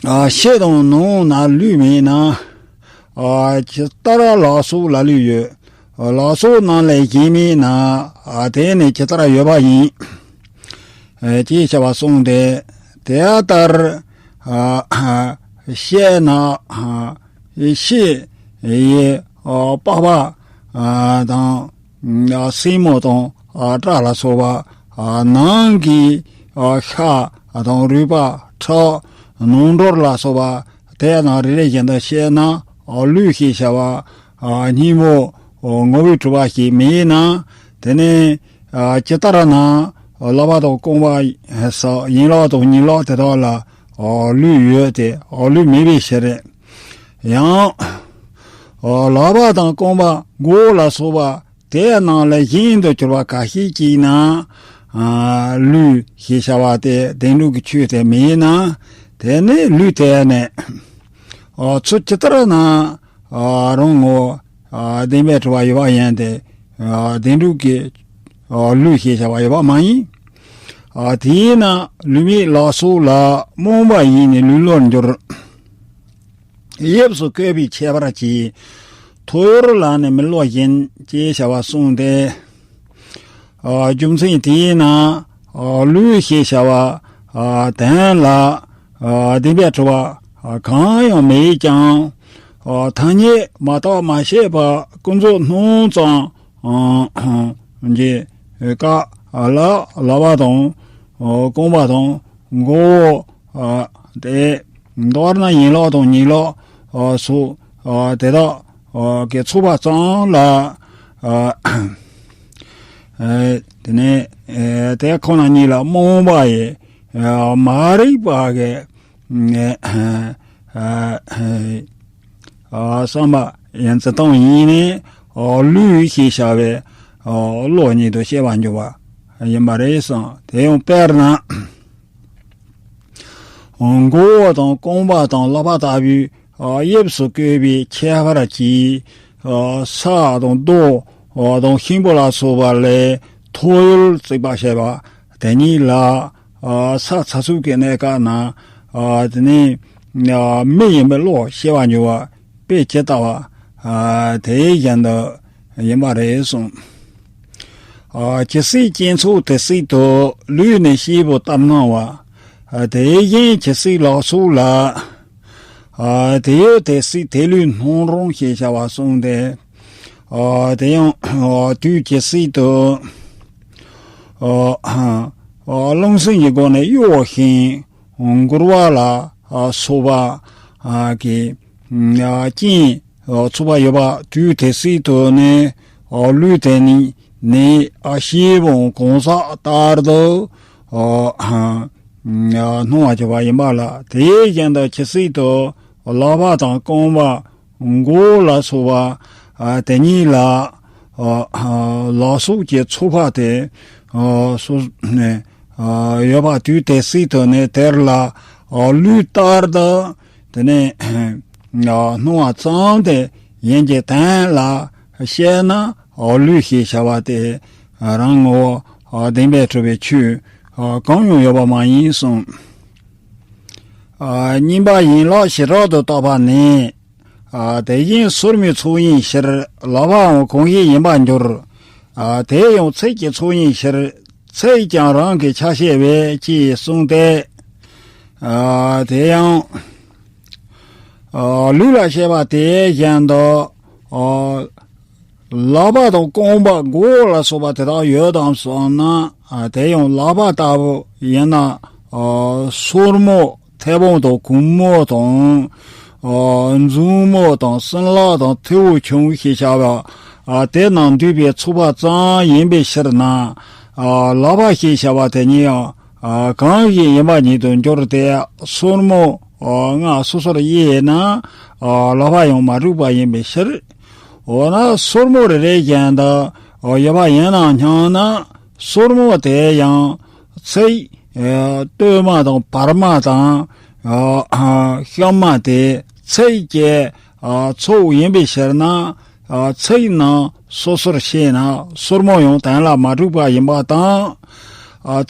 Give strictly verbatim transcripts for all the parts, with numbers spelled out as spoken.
ཨ་ཕྱི་དང་ནང་ན་ལུས་མེད་ན། ཨ་ཇི་ལྟར་ལག་སོགས་ལ་ལུས་ཡོད། ལག་སོགས་ནང་ལས་གཞན་མེད་ན། ཨ་དེ་ནི་ཇི་ལྟར་ཡོད་པ་ཡིན། ཨ་ཅེས་བྱ་བ་གསུངས་ཏེ། དེ་ལྟར་ཨ་ཤེས་ན། ཨ་ཤེས་ཡི་ཨ་པགས་པ་ཨ་དང་། ཨ་སེན་མོ་དང་། ཨ་སྐྲ་ལ་སོགས་པ། ཨ་ནང་གི་ཨ་ཤ་དང་རུས་པ། ཁྲག། ནང་ཁྲོལ་ལ་སོགས་པ་དེ་རྣམས་རེ་རེ་བཞིན་དུ་ཤེས་ན། ཨ་ལུས་ཞེས་བྱ་བ་ཨ་སྙིང་པོ་ངོ་བོས་གྲུབ་པ་ཞིག་མེད་ན། དེ་ནི་ཨ་ཇི་ལྟར་ན་ལག་པ་དང་རྐང་པ་སོགས་ཡན་ལག་དང་ཉིང་ལག་དེ་དག་ལ་ཨ་ལུས་ཡོད་དེ། ཨ་ལུས་མེད་པའི་ཕྱིར། ཡང་ཨ་ལག་པ་དང་རྐང་པ་མགོ་བོ་ལ་སོགས་པ་དེ་རྣམས་ལས་གཞན་དུ་གྱུར་པ་ག་ཤེད་ཅིག་ན། ཨ་ལུས་ཞེས་བྱ་བ་དེ་བདེན་གྲུབ་ཀྱི་ཆོས་དེ་མེད་ན། དེ་ནི་ལུས་དེ་ནི་ཨ་ཚུལ་ཇི་ལྟར་ན་ཨ་རང་ངོ་ཨ་བདེན་པར་གྲུབ་པ་ཡོད་པ་ཡིན་ཏེ། ཨ་བདེན་གྲུབ་ཀྱི་ཨ་ལུས་ཞེས་བྱ་བ་ཡོད་པ་མ་ཡིན། ཨ་དེས་ན་ལུས་མེད་ལག་སོགས་ལ། རྨོངས་པ་ཡིས་ནི་ལུས་བློར་འགྱུར། དབྱིབས་སུ་བཀོད་པའི་ཁྱད་པར་གྱིས། ཐོ་ཡོར་ལ་ནི་མི་བློ་བཞིན། ཅེས་བྱ་བ་གསུངས་ཏེ། ཨ་རྒྱུ་མཚན་དེས་ན་ཨ་ལུས་ཞེས་བྱ་བ་ཨ་དོན་ལ་ཨ་བདེན་པར་གྲུབ་པ་ཨ་གང་ཡང་མེད་ཀྱང་། ཨ་ཐ་སྙད་མ་བརྟགས་མ་ཤེས་པ་ཀུན་རྫོབ་སྣང་ཙམ་ཨ་གྱི་སྐབས་ལ་ལག་པ་དང་ཨ་རྐང་པ་དང་མགོ་བོ་ཨ་དེ། མདོར་ན་ཡན་ལག་དང་ཉིང་ལག་ཨ་སོགས་ཨ་དེ་དག་ཨ་གི་ཚོགས་པ་ཙམ་ལ་ཨ་ཨ་དེ་ནས་ཨ་དེ་ཁོ་ན་ཉིད་ལ་རྨོངས་པ་ཡི་ཨ་མ་རིག་པ་གི་ཨ་ཨ་ཨ་བསམ་པ་ཡིན་ཙི་ཏང་ཡིན་ནས་ཨ་ལུས་ཞེས་བྱ་བའི་ཨ་བློ་ཉིད་དུ་སྐྱེ་བར་འགྱུར་བ་ཡིན་པ་རེད་བསམ། དེ་ཡང་དཔེར་ན། མགོ་བོ་དང་རྐང་པ་དང་ལག་པ་ལྟ་བུའི་དབྱིབས་སུ་བཀོད་པའི་ཁྱད་པར་གྱིས། ས་དང་རྡོ་དང་ཤིང་བུ་ལ་སོགས་པ་ལས་ཐོ་ཡོར་བརྩིགས་པ་བྱས་པ་དེ་ཉིད་ལ། ས་ཚ་ཚུགས་ཀྱི་གནས་སྐབས་ན་དེ་ནི་མི་ཡིན་པའི་བློ་སྐྱེ་བར་འགྱུར་བ། དཔེ་ཇི་ལྟ་བ་དེ་བཞིན་དུ་ཡིན་པ་རེད་གསུངས། ཇི་སྲིད་སྐྱེ་འཚོགས་དེ་སྲིད་དུ། ལུས་ནི་སྐྱེས་བུ་ལྟར་སྣང་བ། དེ་བཞིན་ཇི་སྲིད་ལག་སོགས་ལ། དེ་ཡོད་དེ་སྲིད་དེ་ལུས་སྣང་རུང་ཞེས་བྱ་བ་གསུངས་ཏེ། དེ་ཡང་དུས་ཇི་སྲིད་དུ། རླུང་སེམས་ཀྱི་སྒོ་ནས་གཡོ་བ་ཞིང་འགུལ་བ་ལ་སོགས་པ་གི་རྐྱེན་ཚོགས་པ་ཡོད་པ་དུས་དེ་སྲིད་དུ་ནི་ལུས་དེ་ནི་ནི་སྐྱེས་བུ་གང་ཟག་ལྟར་དུ་སྣང་བར་གྱུར་པ་ཡིན་པ་ལ། དེ་བཞིན་དུ་ཇི་སྲིད་དུ་ལག་པ་དང་རྐང་པ་མགོ་ལ་སོགས་པ་དེ་ཉིད་ལ་ལག་སོགས་ཀྱི་ཚོགས་པ་དེ་སོ་ནས་ཡོད་པ་དུས་དེ་སྲིད་དུ་ནི་དེར་ལ་ལུས་ལྟར་དུ་དེ་ནས་སྣང་བ་ཙམ་དེ་ཡིན་གྱི་དོན་ལ་བཤད་ན་ལུས་ཞེས་བྱ་བ་དེ་རང་ངོ་བོ་བདེན་པར་གྲུབ་པའི་ཆོས་གང་ཡང་ཡོད་པ་མ་ཡིན་གསུངས། གཉིས་པ་ཡན་ལག་བྱེ་བྲག་ཏུ་བརྟགས་པ་ནི། དེ་བཞིན་སོར་མོའི་ཚོགས་ཡིན་ཕྱིར། ལག་པའང་གང་ཞིག་ཡིན་པར་འགྱུར། དེ་ཡང་ཚིགས་ཀྱི་ཚོགས་ཡིན་ཕྱིར། ཚིགས་ཀྱང་རང་གི་ཆ་ཤས་པས་ཅེས་གསུངས་ཏེ། དེ་ཡང་ལུས་ལ་བཤད་པ་དེ་བཞིན་དུ། ལག་པ་དང་རྐང་པ་མགོ་ལ་སོགས་པ་དེ་དག་ཡོད་དམ་བསམ་ན། དེ་ཡང་ལག་པ་ལྟ་བུ་ཡིན་ན། སོར་མོ་མཐེ་བོང་དང་གུང་མོ་དང་། མཛུབ་མོ་དང་སྲིན་ལག་དང་མཐེའུ་ཆུང་ཞེས་བྱ་བ། དེ་རྣམས་འདུས་པའི་ཚོགས་པ་ཙམ་ཡིན་པའི་ཕྱིར་ན། ལག་པ་ཞེས་བྱ་བ་དེ་ཉིད་ཡང་གང་ཞིག་ཡིན་པ་ཉིད་དུ་འགྱུར་ཏེ། སོར་མོ་ལྔ་སོ་སོར་དབྱེ་ན་ལག་པ་ཡང་མ་གྲུབ་པ་ཡིན་པའི་ཕྱིར། འོ་ན་སོར་མོ་རེ་རེ་བཞིན་དུ་ཡོད་པ་ཡིན་ན་སྙམ་ན། སོར་མོ་དེ་ཡང་ཚིགས། སྟོད་མ་དང་བར་མ་དང་། ཤམ་མ་དེ་ཚིགས་ཀྱི་ཚོགས་ཡིན་པའི་ཕྱིར་ན། ཚིགས་རྣམས་སོ་སོར་ཕྱེ་ན་སོར་མོ་ཡང་དོན་ལ་མ་གྲུབ་པ་ཡིན་པ་དང་།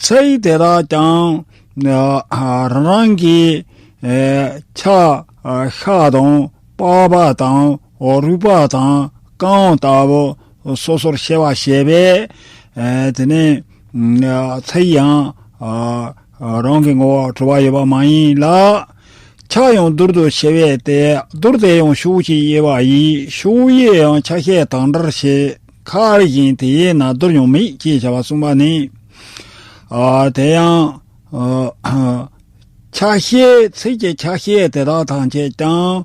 ཚིགས་དེ་དག་ཀྱང་རང་རང་གི་ ཨེ་ཆ་ཨ་ཤ་དང་པགས་པ་དང་རུས་པ་དང་རྐང་ལྟ་བུ་སོ་སོར་ཕྱེ་བ་བྱས་པས། ཨེ་དེ་ནས་ཨ་ཚིག་ཡང་ཨ་རང་གི་ངོ་བོ་གྲུབ་པ་ཡོད་པ་མ་ཡིན་ལ། ཆ་ཡང་རྡུལ་དུ་ཕྱེ་བས་ཏེ། རྡུལ་དེ་ཡང་ཤུགས་ཀྱིས་དབྱེ་བ་ཡིས། ཤུགས་དབྱེ་ཡང་ཆ་ཤས་དང་འདྲར་བྱེད། ཁ་བཞིན་དེ་ཡིན་ན་རྡུལ་ཡང་མེད་ཅེས་བྱ་བ་གསུངས་པ་ནི། ཨ་དེ་ཡང་ཨ་ཆ་ཤས་ཚིག་གི་ཆ་ཤས་དེ་དག་ཐམས་ཅད་ཀྱང་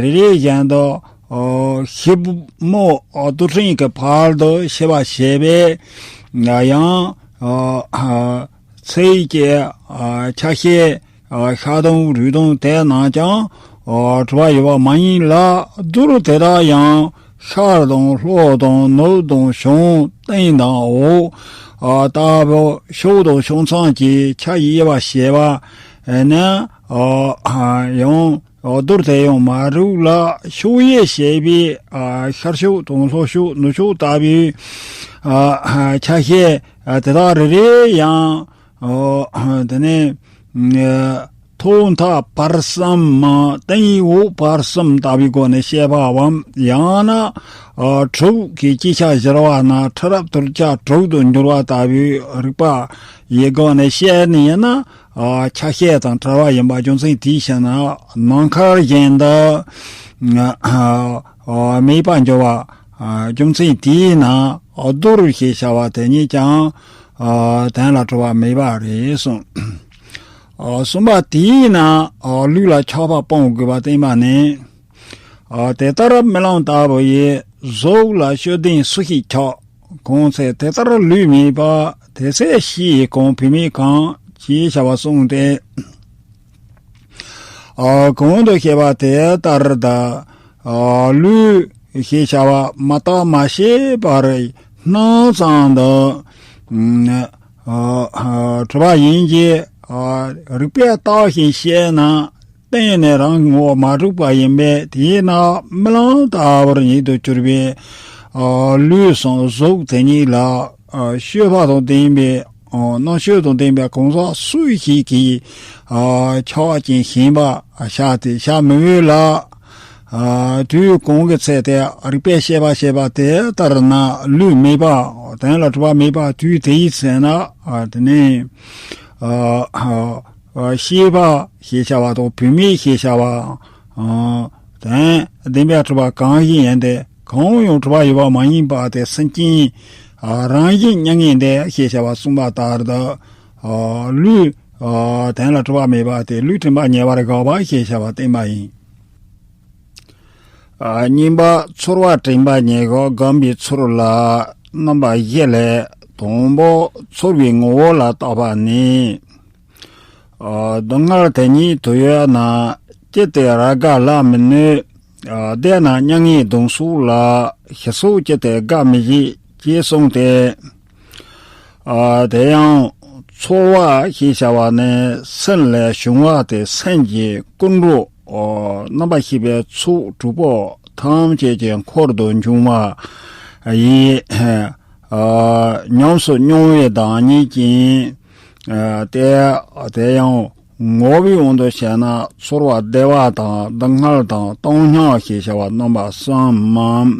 རེ་རེ་བཞིན་དུ་ཨ་ཞིབ་མོ་ཨ་རྡུལ་ཕྲན་གྱི་བར་དུ་ཕྱེ་བ་བྱས་པས། ཡང་ཨ་ཚིག་གི་ཨ་ཆ་ཤས་ཨ་ཤ་དང་རུས་དང་དེ་རྣམས་ཀྱང་ཨ་གྲུབ་པ་ཡོད་པ་མ་ཡིན་ལ། རྡུལ་དེ་དག་ཡང་ཤར་དང་ལྷོ་དང་ནུབ་དང་བྱང་སྟེང་དང་འོག་ཨ་ལྟ་བུ་ཕྱོགས་དང་ཕྱོགས་མཚམས་ཀྱི་ཆ་ཡིས་དབྱེ་བ་བྱས་པ་ནི། ཨ་ཡང་རྡུལ་དེ་ཡང་མ་གྲུབ་ལ། ཤུགས་དབྱེ་བྱས་པའི་ཨ་ཤར་ཕྱོགས་དང་ལྷོ་ཕྱོགས་ནུབ་ཕྱོགས་ལྟ་བུའི་ཨ་ཆ་ཤས་ཨ་དེ་དག་རེ་རེ་ཡང་ཨ་དེ་ནས་ཨ་ཐོག་མཐའ་བར་གསུམ་མ་སྟེང་འོག་བར་གསུམ་ལྟ་བུའི་སྒོ་ནས་བཤད་པའམ། ཡང་ན་ཨ་དྲུག་གི་སྐྱེ་ཆ་བཞིར་བ་ན་ཕྲ་རབ་ཐོལ་ཆ་དྲུག་ཏུ་འགྱུར་བ་ལྟ་བུའི་རིགས་པ་ཡི་སྒོ་ནས་བཤད་ནི་ཡིན་ན། ཨ་ཆ་ཤས་དང་བྲལ་བ་ཡིན་པ་རྒྱུ་མཚན་དེའི་ཕྱིར་ན་ནམ་མཁའ་བཞིན་དུ་ཨ་ཨ་མེད་པར་འགྱུར་བ། ཨ་རྒྱུ་མཚན་དེས་ན་རྡུལ་ཞེས་བྱ་བ་དེ་ཉིད་ཀྱང་ཨ་དོན་ལ་གྲུབ་པ་མེད་པ་རེད་གསུངས། ཨ་གསུམ་པ་དེས་ན་ཨ་ལུས་ལ་ཆགས་པ་སྤོང་དགོས་པ་བསྟན་པ་ནི། ཨ་དེ་ལྟར་རྨི་ལམ་ལྟ་བུ་ཡི། གཟུགས་ལ་ཤུགས་ལྡན་སུ་ཞིག་ཆགས། གང་ཚེ་དེ་ལྟར་ལུས་མེད་པ། དེ་ཚེ་ཤི་ཡི་གང་བུད་མེད་གང་། ཅེས་བྱ་བ་གསུངས་ཏེ། ཨ་གོང་དུ་བཤད་པ་དེ་ལྟར་ད་ཨ་ལུས་ཞེས་བྱ་བ་མ་བརྟགས་མ་དཔྱད་པར་སྣང་ཙམ་དུ་ཨ་ཨ་གྲུབ་པ་ཡིན་གྱི། ཨ་རིགས་པས་བརྟགས་ཤིང་དཔྱད་ན་གཏན་ནས་རང་གི་ངོ་བོ་མ་གྲུབ་པ་ཡིན་པས། དེས་ན་རྨི་ལམ་ལྟ་བུར་ཉིད་དུ་གྱུར་པའི་ཨ་ལུས་སམ་གཟུགས་དེ་ཉིད་ལ་ཨ་སྤྱོད་པ་དང་ལྡན་པའི་ཨ་རྣམ་དཔྱོད་དང་ལྡན་པའི་གང་ཟག་སུ་ཞིག་གིས་ཨ་ཆགས་ཅིང་ཞེན་པ་བྱ་སྟེ་བྱ་མི་འོས་ལ། ཨ་དུས་གང་གི་ཚེ་དེ་རིགས་པས་དཔྱད་པ་བྱས་པ་དེ་ལྟར་ན་ལུས་མེད་པ་དོན་ལ་གྲུབ་པ་མེད་པ་དུས་དེའི་ཚེ་ན་ཨ་དེ་ནི་ཨ་ཨ་ཤེས་པ་ཞེས་བྱ་བ་དང་བུད་མེད་ཞེས་བྱ་བ་ཨ་དོན་བདེན་པས་གྲུབ་པ་གང་ཞིག་ཡིན་ཏེ། གང་ཡང་གྲུབ་པ་ཡོད་པ་མ་ཡིན་པ་སྟེ། སེམས་ཅན་ཨ་རང་བཞིན་མྱ་ངན་འདས་ཞེས་བྱ་བ་གསུངས་པ་ལྟར་དུ། ཨ་ལུས་ཨ་དོན་ལ་གྲུབ་པ་མེད་པ་སྟེ། ལུས་དྲན་པ་ཉེ་བར་དགག་པ་ཞེས་བྱ་བ་བསྟན་པ་ཡིན། ཨ་གཉིས་པ་ཚོར་བ་དྲན་པ་ཉེ་བར་དགག་པའི་ཚུལ་ལ་རྣམ་པ་བཞི་ལས། དང་པོ་ཚོར་བའི་ངོ་བོ་ལ་བརྟག་པ་ནི། ཨ་སྡུག་བསྔལ་དེ་ཉིད་དུ་ཡོད་ན་ཅི་སྟེ་ར་དགའ་ལ་མི་གནོད། ཨ་བདེ་ན་མྱ་ངན་གདུང་སོགས་ལ། ཞི་སོགས་ཅི་སྟེ་དགའ་མི་བྱེད། ཅེས་གསུངས་ཏེ། ཨ་དེ་ཡང་ཚོར་བ་ཞེས་བྱ་བ་ནི་སེམས་ལས་བྱུང་བ་སྟེ། སེམས་ཀྱི་ཀུན་འགྲོ་ཨ་རྣམ་པར་ཤེས་པའི་ཚོགས་དྲུག་པོ་ཐམས་ཅད་ཀྱི་འཁོར་དུ་འབྱུང་བ་ཡི་ཨ་ཉམས་སུ་མྱོང་བའི་བདག་ཉིད་ཀྱིས། ཨ་དེ་དེ་ཡང་ངོ་བོའི་དབང་དུ་བྱས་ན་ཚོར་བ་བདེ་བ་དང་སྡུག་བསྔལ་དང་བཏང་སྙོམས་ཞེས་བྱ་བ་རྣམ་པ་གསུམ་མམ།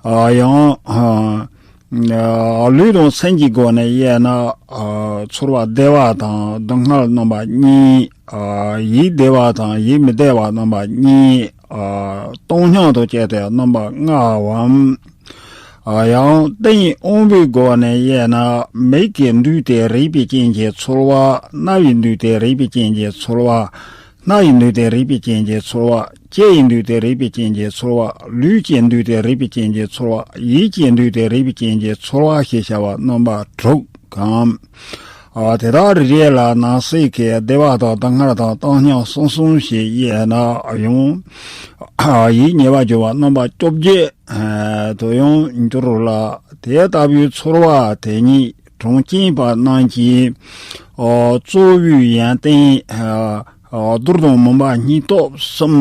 ཨ་ཡང་ཨ་ལུས་དང་སེམས་ཀྱི་སྒོ་ནས་དབྱེ་ན་ཨ་ཚོར་བ་བདེ་བ་དང་སྡུག་བསྔལ་རྣམ་པ་གཉིས། ཨ་ཡིད་བདེ་བ་དང་ཡིད་མི་བདེ་བ་རྣམ་པ་གཉིས། ཨ་བཏང་སྙོམས་དང་བཅས་ཏེ་རྣམ་པ་ལྔའམ། ཨ་ཡང་རྟེན་དབང་པོའི་སྒོ་ནས་དབྱེ་ན་མིག་གི་འདུས་ཏེ་རེག་པའི་རྐྱེན་གྱིས་ཚོར་བ། རྣ་བའི་འདུས་ཏེ་རེག་པའི་རྐྱེན་གྱིས་ཚོར་བ། སྣ་ཡི་འདུས་ཏེ་རེག་པའི་རྐྱེན་གྱིས་ཚོར་བ། ལྕེ་ཡི་འདུས་ཏེ་རེག་པའི་རྐྱེན་གྱིས་ཚོར་བ། ལུས་ཀྱི་འདུས་ཏེ་རེག་པའི་རྐྱེན་གྱིས་ཚོར་བ། ཡིད་ཀྱི་འདུས་ཏེ་རེག་པའི་རྐྱེན་གྱིས་ཚོར་བ་ཞེས་བྱ་བ་རྣམ་པ་དྲུག་གམ། ཨ་དེ་དག་རེ་རེ་ལ་ནང་གསེས་ཀྱི་བདེ་བ་དང་སྡུག་བསྔལ་དང་བཏང་སྙོམས་གསུམ་གསུམ་ཞེས་དབྱེ་ན་ཡང་ཡིད་ཉེ་བར་སྦྱོར་བ་རྣམ་པ་བཅོ་བརྒྱད་དུ་ཡང་འགྱུར་རོ་ལ། དེ་ལྟ་བུའི་ཚོར་བ་དེ་ཉིད་གྲངས་ཅན་པ་རྣམས་ཀྱིས་ཨ་གཙོ་བོའི་ཡོན་ཏན་ཨ་རྡུལ་དང་མུན་པ་སྙིང་སྟོབས་གསུམ་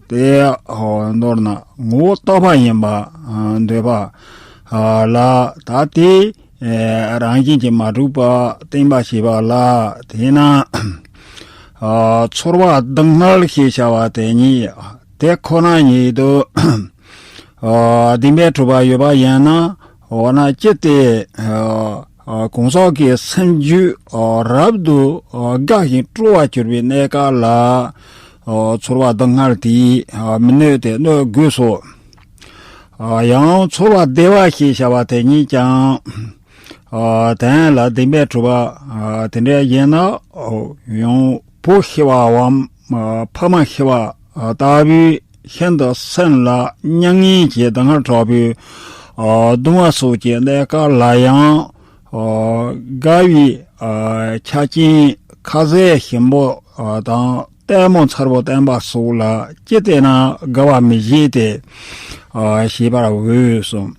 དེ་ཨ་མདོར་ན་ངོ་བོ་རྟག་པ་ཡིན་པ་ཨ་འདོད་པ་ཨ་ལ། ད་དེ་ཨ་རང་བཞིན་གྱིས་མ་གྲུབ་པ་བསྟན་པ་ཞེས་པ་ལ། དེས་ན་ ཚོར་བ་སྡུག་བསྔལ་ཞེས་བྱ་བ་དེ་ཉིད་དེ་ཁོ་ན་ཉིད་དུ་བདེན་པས་གྲུབ་པ་ཡོད་པ་ཡིན་ན། འོ་ན་ཅི་སྟེ་གང་ཟག་གི་སེམས་རྒྱུད་རབ་ཏུ་དགའ་ཞིང་སྤྲོ་བར་གྱུར་པའི་གནས་སྐབས་ལ་ཚོར་བ་སྡུག་བསྔལ་དེས་མི་གནོད་དེ་གནོད་དགོས་སོ། ཡང་ཚོར་བ་བདེ་བ་ཞེས་བྱ་བ་དེ་ཉིད་ཀྱང་དེ་ལ་བདེན་པས་གྲུབ་པ་དེ་འདྲ་ཡིན་ན། ཡང་བུ་ཤི་བའམ་ཕ་མ་ཤི་བ་ལྟ་བུའི་ཤིན་ཏུ་སེམས་ལ་མྱ་ངན་གྱི་སྡུག་བསྔལ་དྲག་པོའི་གདུང་བ་སོགས་ཀྱི་གནས་སྐབས་ལ་ཡང་དགའ་བའི་ཆ་རྐྱེན་ཁ་ཟས་ཞིམ་པོ་དང་ལྟད་མོ་མཚར་པོ་བསྟན་པ་སོགས་ལ་ཅི་བལྟས་ན་དགའ་བ་མི་བྱེད་དེ་ཞེས་པར་འོས་གསུངས།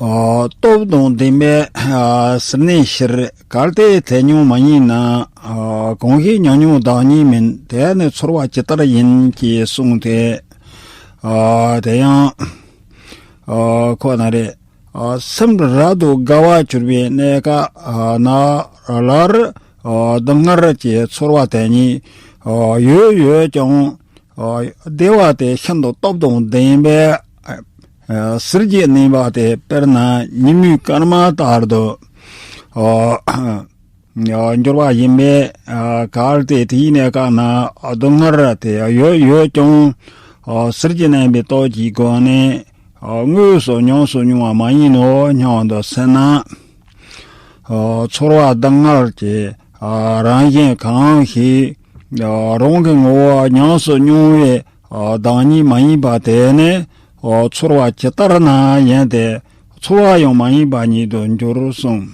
སྟོབས་དང་ལྡན་པའི་ཟིལ་གནོན་ཕྱིར། གལ་ཏེ་དེ་ཉིད་མ་ཡིན་ན། གང་ཞིག་ཉམས་མྱོང་བདག་ཉིད་མིན། དེ་ནི་ཚོར་བ་ཇི་ལྟར་ཡིན། ཞེས་གསུངས་ཏེ། དེ་ཡང་ཁོ་ན་རེ། སེམས་རབ་ཏུ་དགའ་བར་གྱུར་པའི་གནས་སྐབས་ན་སླར་སྡུག་བསྔལ་གྱི་ཚོར་བ་དེ་ཉིད་ཡོད་ཡོད་ཀྱང་། བདེ་བ་དེ་ཤིན་ཏུ་སྟོབས་དང་ལྡན་པས་ཟིལ་གྱིས་གནོན་པ་དེ། དཔེར་ན་ཉིན་མོའི་སྐར་མ་ལྟར་དུ་འགྱུར་བ་ཡིན་པས། གལ་ཏེ་དེའི་གནས་སྐབས་ན་སྡུག་བསྔལ་དེ་ཡོད་ཡོད་ཀྱང་། ཟིལ་གྱིས་གནོན་པའི་སྟོབས་ཀྱི་སྒོ་ནས་དངོས་སུ་ཉམས་སུ་མྱོང་བ་མ་ཡིན་ནོ་སྙམ་དུ་སེམས་ན། ཚོར་བ་སྡུག་བསྔལ་གྱི་རང་བཞིན་གང་ཞིག་རང་གི་ངོ་བོ་ཉམས་སུ་མྱོང་བའི་བདག་ཉིད་མ་ཡིན་པ་དེ་ནི་ཚོར་བ་ཇི་ལྟར་ན་ཡིན་ཏེ། ཚོར་བ་ཡང་མ་ཡིན་པ་ཉིད་དུ་འགྱུར་གསུངས།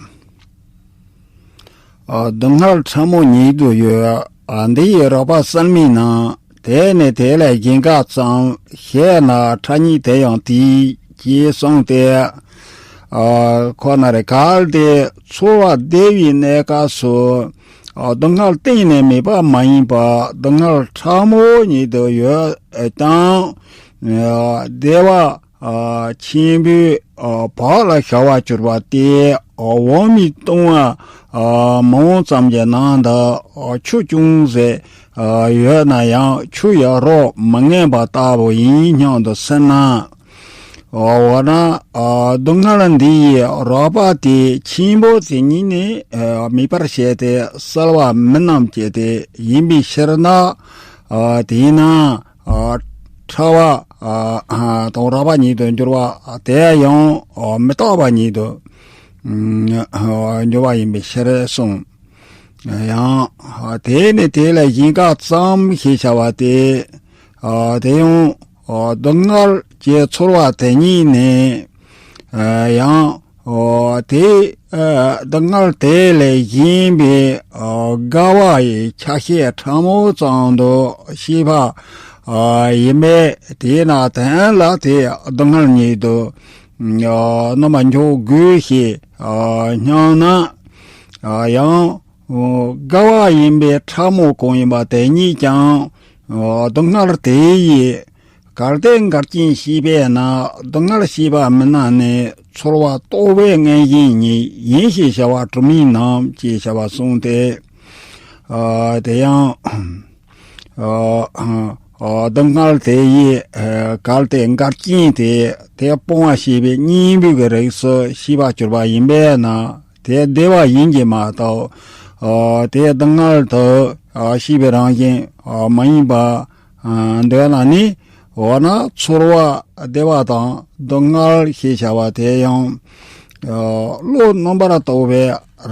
སྡུག་བསྔལ་ཕྲ་མོ་ཉིད་དུ་ཡོད། འདི་ཡི་རོགས་པ་གསར་མའི་ནང་། དེ་ནི་དེ་ལས་གཞན་འགའ་ཙམ། ཞེ་ན་ཕྲ་ཉིད་དེ་ཡང་དེའི་ཅེས་གསུངས་ཏེ། ཁོ་ན་རེ། གལ་ཏེ་ཚོར་བ་བདེ་བའི་གནས་སྐབས་སུ་སྡུག་བསྔལ་གཏན་ནས་མེད་པ་མ་ཡིན་པར་སྡུག་བསྔལ་ཕྲ་མོ་ཉིད་དུ་ཡོད་ཀྱང་། བདེ་བ་ཆེན་པོའི་བག་ལ་ཞ་བར་གྱུར་པ་སྟེ། འོག་མིན་སྟོང་པ་མང་ཙམ་གྱི་ནང་དུ་ཆུ་ཅུང་ཟད་ཡོད་ན་ཡང་ཆུ་ཡི་རོ་མི་ངན་པ་ལྟ་བུ་ཡིན་སྙམ་དུ་སེམས་ན། འོ་ན་སྡུག་བསྔལ་འདི་ཡི་རོགས་པ་དེ་ཆེན་པོ་དེ་ཉིད་ནི་མེད་པར་བྱས་ཏེ་གསལ་བ་མིན་ནམ་ཅེས་ཏེ་ཡིན་པའི་ཕྱིར་ན། དེས་ན་ཕྲ་བ་དང་རགས་པ་ཉིད་དུ་འགྱུར་བ་དེ་ཡང་མི་རྟག་པ་ཉིད་དུ་འགྱུར་བ་ཡིན་པའི་ཕྱིར་གསུངས། ཡང་དེ་ནི་དེ་ལས་གཞན་འགའ་ཙམ་ཞེས་བྱ་བ་སྟེ། དེ་ཡང་སྡུག་བསྔལ་གྱི་ཚོར་བ་དེ་ཉིད་ནི་ཡང་དེ་སྡུག་བསྔལ་དེ་ལས་གཞན་པའི་དགའ་བ་ཡི་ཆ་ཤས་ཕྲ་མོ་ཙམ་དུ་ཤེས་པ་ཡིན་པས། དེས་ན་དོན་ལ་དེ་སྡུག་བསྔལ་ཉིད་དུ་རྣམ་པར་འཇོག་དགོས་ཞེས་སྙམ་ན། ཡང་དགའ་བ་ཡིན་པའི་ཕྲ་མོ་གང་ཡིན་པ་དེ་ཉིད་ཀྱང་སྡུག་བསྔལ་དེ་ཡི་གལ་ཏེ་འགལ་རྐྱེན་ཤེས་པས་ན། སྡུག་བསྔལ་ཤེས་པ་མིན་ན་ནི་ཚོར་བ་རྟོག་པའི་མངོན་ཞེན་ཉིད་ཡིན་ཞེས་བྱ་བ་གྲུབ་མིན་ནམ་ཅེས་བྱ་བ་གསུངས་ཏེ། དེ་ཡང་སྡུག་བསྔལ་དེ་ཡི་གལ་ཏེ་འགལ་རྐྱེན་དེ་དེ་སྤོང་བ་ཞེས་པའི་གཉེན་པོའི་རིགས་སུ་ཤེས་པར་གྱུར་པ་ཡིན་པས་ན། དེ་བདེ་བ་ཡིན་གྱི་མ་གཏོགས། དེ་སྡུག་བསྔལ་དུ་ཤེས་པའི་རང་བཞིན་མ་ཡིན་པ་འདོད་ན་ནི། འོ་ན་ཚོར་བ་བདེ་བ་དང་སྡུག་བསྔལ་ཞེས་བྱ་བ་དེ་ཡང་བློ་རྣམ་པར་རྟོག་པའི་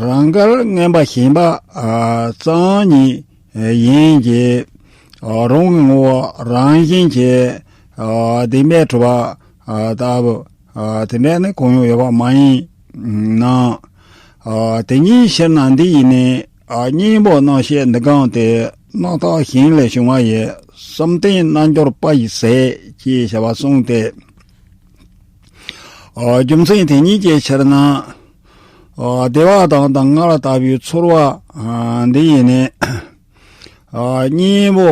རང་འགལ་མངོན་པ་ཞེན་པ་ཙམ་ཉིད་ཡིན་གྱི། རང་གི་ངོ་བོ་རང་བཞིན་གྱིས་བདེན་པས་གྲུབ་པ་ལྟ་བུ་དེ་འདྲ་ནི་གང་ཡང་ཡོད་པ་མ་ཡིན་ན། དེ་ཉིད་ཕྱིར་ན་འདི་ཡིས་ནི་གཉེན་པོ་རྣམ་ཤེས་འདི་གང་སྟེ། རྣམ་རྟོག་གཞན་ལས་བྱུང་བ་ཡི། བསམ་གཏན་རྣལ་འབྱོར་པ་ཡི་ཟས། ཅེས་བྱ་བ་གསུངས་ཏེ། རྒྱུ་མཚན་དེ་ཉིད་ཀྱི་ཕྱིར་ན། བདེ་བ་དང་སྡུག་བསྔལ་ལྟ་བུའི་ཚོར་བ་འདི་ཡིས་ནི། གཉེན་པོ་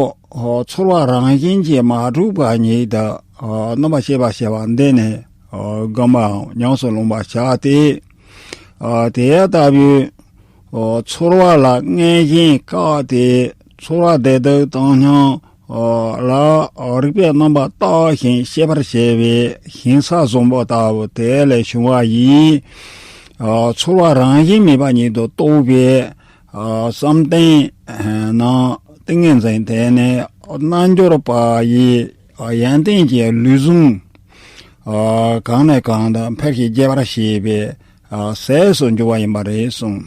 ཚོར་བ་རང་བཞིན་གྱིས་མ་གྲུབ་པ་ཉིད་དུ་རྣམ་པར་ཤེས་པར་བྱ་བ་འདི་ནི་སྒོམ་པའམ་ཉམས་སུ་བླང་བར་བྱ་སྟེ། དེ་ལྟ་བུའི་ ཚོར་བ་ལ་མངོན་ཞེན་བཀག་སྟེ་ཚོར་བ་བདེ་སྡུག་བཏང་སྙོམས་ལ་རིག་པའི་རྣམ་པ་བརྟགས་ཤིང་ཤེས་པར་བྱེད་པའི་ཞིང་ས་བཟང་པོ་ལྟ་བུ་དེ་ལས་བྱུང་བ་ཡིན། ཚོར་བ་རང་བཞིན་མེད་པ་ཉིད་དུ་རྟོགས་པའི་བསམ་གཏན་ནང་ཏིང་ངེ་འཛིན་དེ་ནི་རྣལ་འབྱོར་པ་ཡི་ཡོན་ཏན་གྱི་ལུས་ཟུངས་གང་ནས་གང་དུ་འཕེལ་ཞིང་རྒྱས་པར་བྱེད་པའི་ཟས་སུ་འགྱུར་བ་ཡིན་པ་རེད་གསུངས།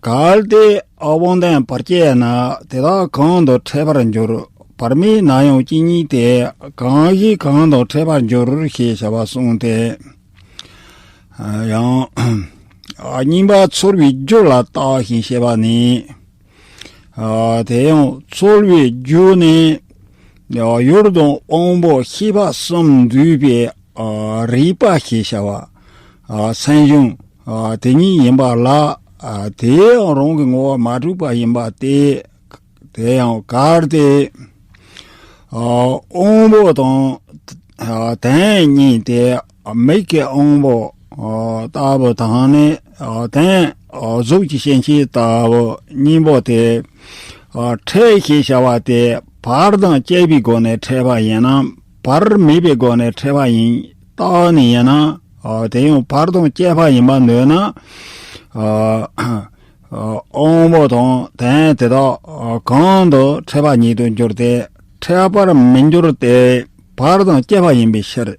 གལ་ཏེ་དབང་ལྡན་བར་སྐྱེས་ན་དེ་དག་གང་དུ་འཕྲད་པར་འགྱུར། བར་མེད་ན་ཡང་གཅིག་ཉིད་དེ། གང་ཞིག་གང་དུ་འཕྲད་པར་འགྱུར་ཞེས་བྱ་བ་གསུངས་ཏེ། ཡང་། རྙིང་པ་ཚོར་བའི་རྒྱུ་ལ་བརྟགས་ཤིང་དཔྱད་པ་ནི། དེ་ཡང་ཚོར་བའི་རྒྱུ་ནི། ཡུལ་དང་དབང་པོ་ཤེས་པ་གསུམ་འདུས་པའི་རིག་པ་ཞེས་བྱ་བ། སེམས་བྱུང་དེ་ཉིད་ཡིན་པ་ལ། དེ་ཡང་རང་གི་ངོ་བོ་མ་གྲུབ་པ་ཡིན་པ་སྟེ། དེ་ཡང་གལ་ཏེ། དབང་པོ་དང་། དོན་གཉིས་ཏེ། མིག་གི་དབང་པོ། ལྟ་བུ་དང་ནི། དོན། གཟུགས་ཀྱི་སྐྱེ་མཆེད་ལྟ་བུ་གཉིས་པོ་སྟེ། འཕྲད་ཞེས་བྱ་བ་སྟེ་བར་དང་བཅས་པའི་སྒོ་ནས་འཕྲད་པ་ཡིན་ནམ་བར་མེད་པའི་སྒོ་ནས་འཕྲད་པ་ཡིན་བརྟགས་ནས་ཡིན་ན། དེ་ཡང་བར་དང་བཅས་པ་ཡིན་པར་འདོད་ན། དབང་པོ་དང་དོན་དེ་དག་གང་དུ་འཕྲད་པ་ཉིད་དུ་འགྱུར་ཏེ་འཕྲད་པར་མི་འགྱུར་ཏེ་བར་དང་བཅས་པ་ཡིན་པའི་ཕྱིར།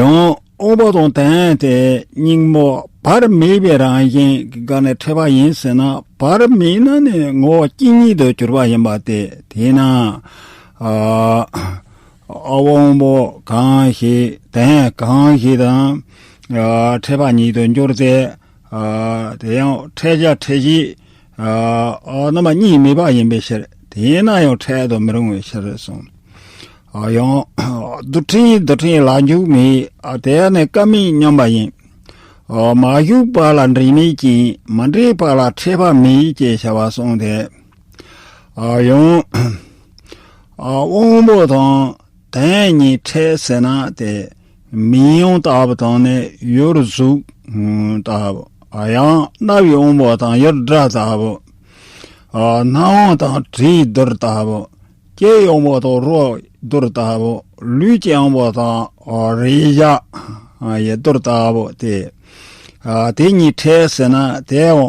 ཡང་དབང་པོ་དང་དོན་དེ་གཉིས་པོ་བར་མེད་པའི་རང་བཞིན་གྱི་སྒོ་ནས་འཕྲད་པ་ཡིན་ཟེར་ན་བར་མེད་ན་ནི་ངོ་བོ་གཅིག་ཉིད་དུ་གྱུར་པ་ཡིན་པ་སྟེ་དེས་ན། དབང་པོ་གང་ཞིག་དོན་གང་ཞིག་དང་འཕྲད་པ་ཉིད་དུ་འགྱུར་ཏེ། དེ་ཡང་འཕྲད་བྱ་འཕྲད་གཞི་རྣམ་པ་གཉིས་མེད་པ་ཡིན་པའི་ཕྱིར་དེས་ན་ཡང་འཕྲད་དུ་མི་རུང་བའི་ཕྱིར་གསུངས། ཡང་། རྡུལ་ཕྲན་རྡུལ་ཕྲན་ལ་འཇུག་མེད། དེ་ནི་ཀ་མེད་མཉམ་པ་ཡིན། མ་ཞུགས་པ་ལ་འབྲེལ་མེད་ཅིང་མ་འདྲེས་པ་ལ་འཕྲད་པ་མེད་ཅེས་བྱ་བ་གསུངས་ཏེ། ཡང་། དབང་པོ་དང་དོན་གཉིས་འཕྲད་ཟེར་ན་དེ་མིག་ཡོར་ལྟ་བུ་དང་ནི་ཡུལ་གཟུགས་ལྟ་བུ། ཡང་རྣ་བའི་དབང་པོ་དང་ཡུལ་སྒྲ་ལྟ་བུ། སྣ་དབང་དང་དྲིའི་རྡུལ་ལྟ་བུ། ལྕེའི་དབང་པོ་དང་རོའི་རྡུལ་ལྟ་བུ། ལུས་ཀྱི་དབང་པོ་དང་རེག་བྱ་ཡི་རྡུལ་ལྟ་བུ་སྟེ། དེ་གཉིས་འཕྲད་ཟེར་ན་དེ་ཡང་།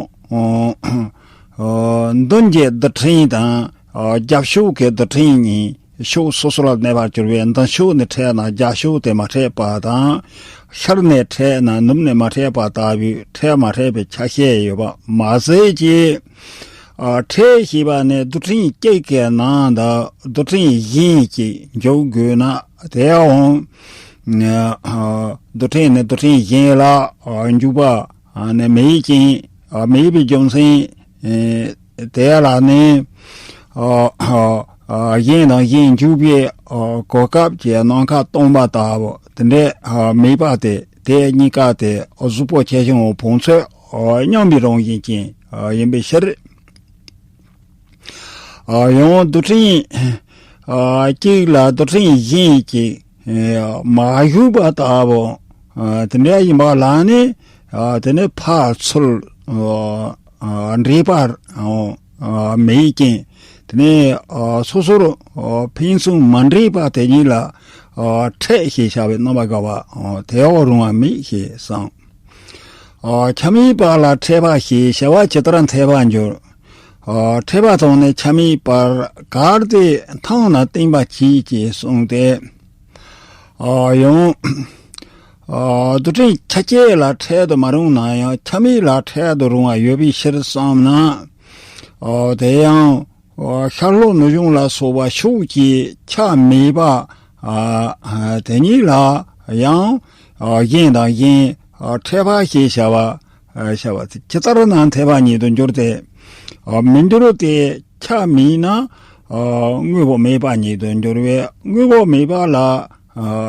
མདུན་གྱི་རྡུལ་ཕྲན་དང་རྒྱབ་ཕྱོགས་ཀྱི་རྡུལ་ཕྲན་གཉིས་ཕྱོགས་སོ་སོ་ལ་གནས་པར་གྱུར་པའི་མདུན་ཕྱོགས་ནས་འཕྲད་ན་རྒྱབ་ཕྱོགས་དེ་མ་འཕྲད་པ་དང་། ཤར་ནས་འཕྲད་ན་ནུབ་ནས་མ་འཕྲད་པ་ལྟ་བུའི་འཕྲད་མ་འཕྲད་པའི་ཆ་ཤས་ཡོད་པ་མ་ཟད་ཀྱི། འཕྲད་ཞེས་པ་ནི་རྡུལ་ཕྲན་གཅིག་གི་ནང་དུ་རྡུལ་ཕྲན་གཞན་གཅིག་འཇུག་དགོས་ན་དེའང་། རྡུལ་ཕྲན་ནི་རྡུལ་ཕྲན་གཞན་ལ་འཇུག་པ་ནི་མེད་ཅིང་མེད་པའི་རྒྱུ་མཚན་དེ་ལ་ནི། གཞན་དང་གཞན་འཇུག་པའི་གོ་སྐབས་ཀྱི་ནམ་མཁའ་སྟོང་པ་ལྟ་བུ་དེ་འདྲ་མེད་པ་སྟེ་དེ་གཉིས་ཀ་དེ་གཟུགས་པོ་ཆེ་ཆུང་བོ་ཕུང་ཚོད་མཉམ་པའི་རང་བཞིན་ཅན་ཡིན་པའི་ཕྱིར། ཡང་རྡུལ་ཕྲན་གཅིག་ལ་རྡུལ་ཕྲན་གཞན་གཅིག་མ་ཞུགས་པ་ལྟ་བུ་དེ་འདྲ་ཡིན་པ་ལ་ནི་དེ་ནི་ཕར་ཚུར་འདྲེས་པ་མེད་ཅིང་དེ་ནི་སོ་སོར་ཕན་ཚུན་མ་འདྲེས་པ་དེ་ཉིད་ལ་འཕྲད་ཞེས་བྱ་བའི་རྣམ་པ་དགག་པ་དེའང་རུང་བ་མེད་ཞེས་གསུངས། ཁྱབ་མེད་པ་ལ་འཕྲད་པ་ཞེས་བྱ་བ་ཇི་ལྟར་འཐད་པར་འགྱུར། འཕྲད་པ་དང་ནི་ཁྱབ་མེད་པར་གལ་ཏེ་མཐའ་ན་བརྟེན་པ་གྱིས་ཅེས་གསུངས་ཏེ། ཡང་། རྡུལ་ཕྲན་ཆ་གཅིག་ལ་འཕྲད་དུ་མ་རུང་ན་ཡང་ཁྱབ་མེད་ལ་འཕྲད་དུ་རུང་བ་ཡོད་པའི་ཕྱིར་བསམ་ན། དེ་ཡང་། ཤར་ལྷོ་ནུབ་བྱང་ལ་སོགས་པ་ཕྱོགས་ཀྱི་ཆ་མེད་པ། དེ་ཉིད་ལ་ཡང་། གཞན་དང་གཞན་འཕྲད་པ་ཞེས་བྱ་བ། བྱ་བ་ཇི་ལྟར་ན་འཐད་པ་ཉིད་དུ་འགྱུར་ཏེ། མི་འགྱུར་ཏེ་ཆ་མེད་ན། དངོས་པོ་མེད་པ་ཉིད་དུ་འགྱུར་བས་དངོས་པོ་མེད་པ་ལ།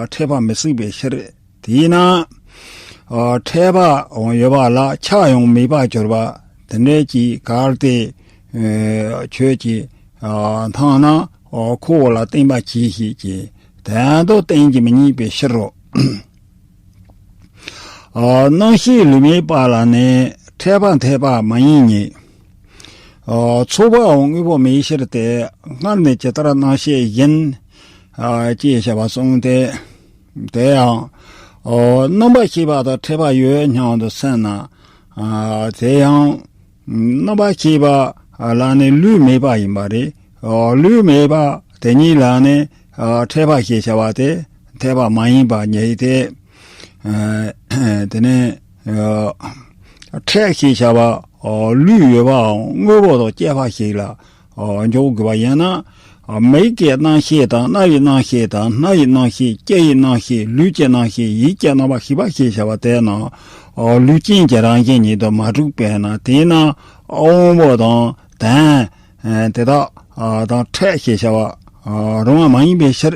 འཕྲད་པ་མི་སྲིད་པའི་ཕྱིར། དེས་ན། འཕྲད་པའང་ཡོད་པ་ལ་ཆ་ཡང་མེད་པར་གྱུར་པ། དེ་འདྲ་ཅིག་གལ་ཏེ། ཁྱོད་ཀྱིས། མཐའ་ན། ཁོ་བོ་ལ་བརྟེན་པ་གྱིས་ཤིག་ཅེས། དོན་དུ་བསྟན་གྱི་མི་རྙེད་པའི་ཕྱིར་རོ། རྣམ་ཤེས་ལུས་མེད་པ་ལ་ནི་འཕྲད་པ་འཐད་པ་མ་ཡིན་ཉིད། ཚོར་བའང་དངོས་པོ་མེད་ཕྱིར་ཏེ། སྔར་ནི་ཇི་ལྟར་རྣམ་ཤེས་བཞིན། ཅེས་བྱ་བ་གསུངས་ཏེ། དེ་ཡང་རྣམ་པར་ཤེས་པ་དང་འཕྲད་པ་ཡོད་སྙམ་དུ་སེམས་ན། དེ་ཡང་རྣམ་པར་ཤེས་པ་ལ་ནི་ལུས་མེད་པ་ཡིན་པ་རེད། ལུས་མེད་པ་དེ་ཉིད་ལ་ནི་འཕྲད་པ་ཞེས་བྱ་བ་དེ་འཐད་པ་མ་ཡིན་པ་ཉིད་དེ། དེ་ནས་འཕྲད་ཞེས་བྱ་བ་ལུས་ཡོད་པའམ་དངོས་པོ་དང་བཅས་པ་ཞིག་ལ་འཇོག་དགོས་པ་ཡིན་ན། མིག་གི་རྣམ་ཤེས་དང་རྣ་བའི་རྣམ་ཤེས་དང་སྣ་ཡི་རྣམ་ཤེས་ལྕེ་ཡི་རྣམ་ཤེས་ལུས་ཀྱི་རྣམ་ཤེས་ཡིད་ཀྱི་རྣམ་པར་ཤེས་པ་ཞེས་བྱ་བ་དེ་རྣམས་ལུས་ཅན་གྱི་རང་བཞིན་ཉིད་དུ་མ་གྲུབ་པས་ན། དེས་ན་དབང་པོ་དང་དོན་དེ་དག་དང་འཕྲད་ཞེས་བྱ་བ་རུང་བ་མ་ཡིན་པའི་ཕྱིར།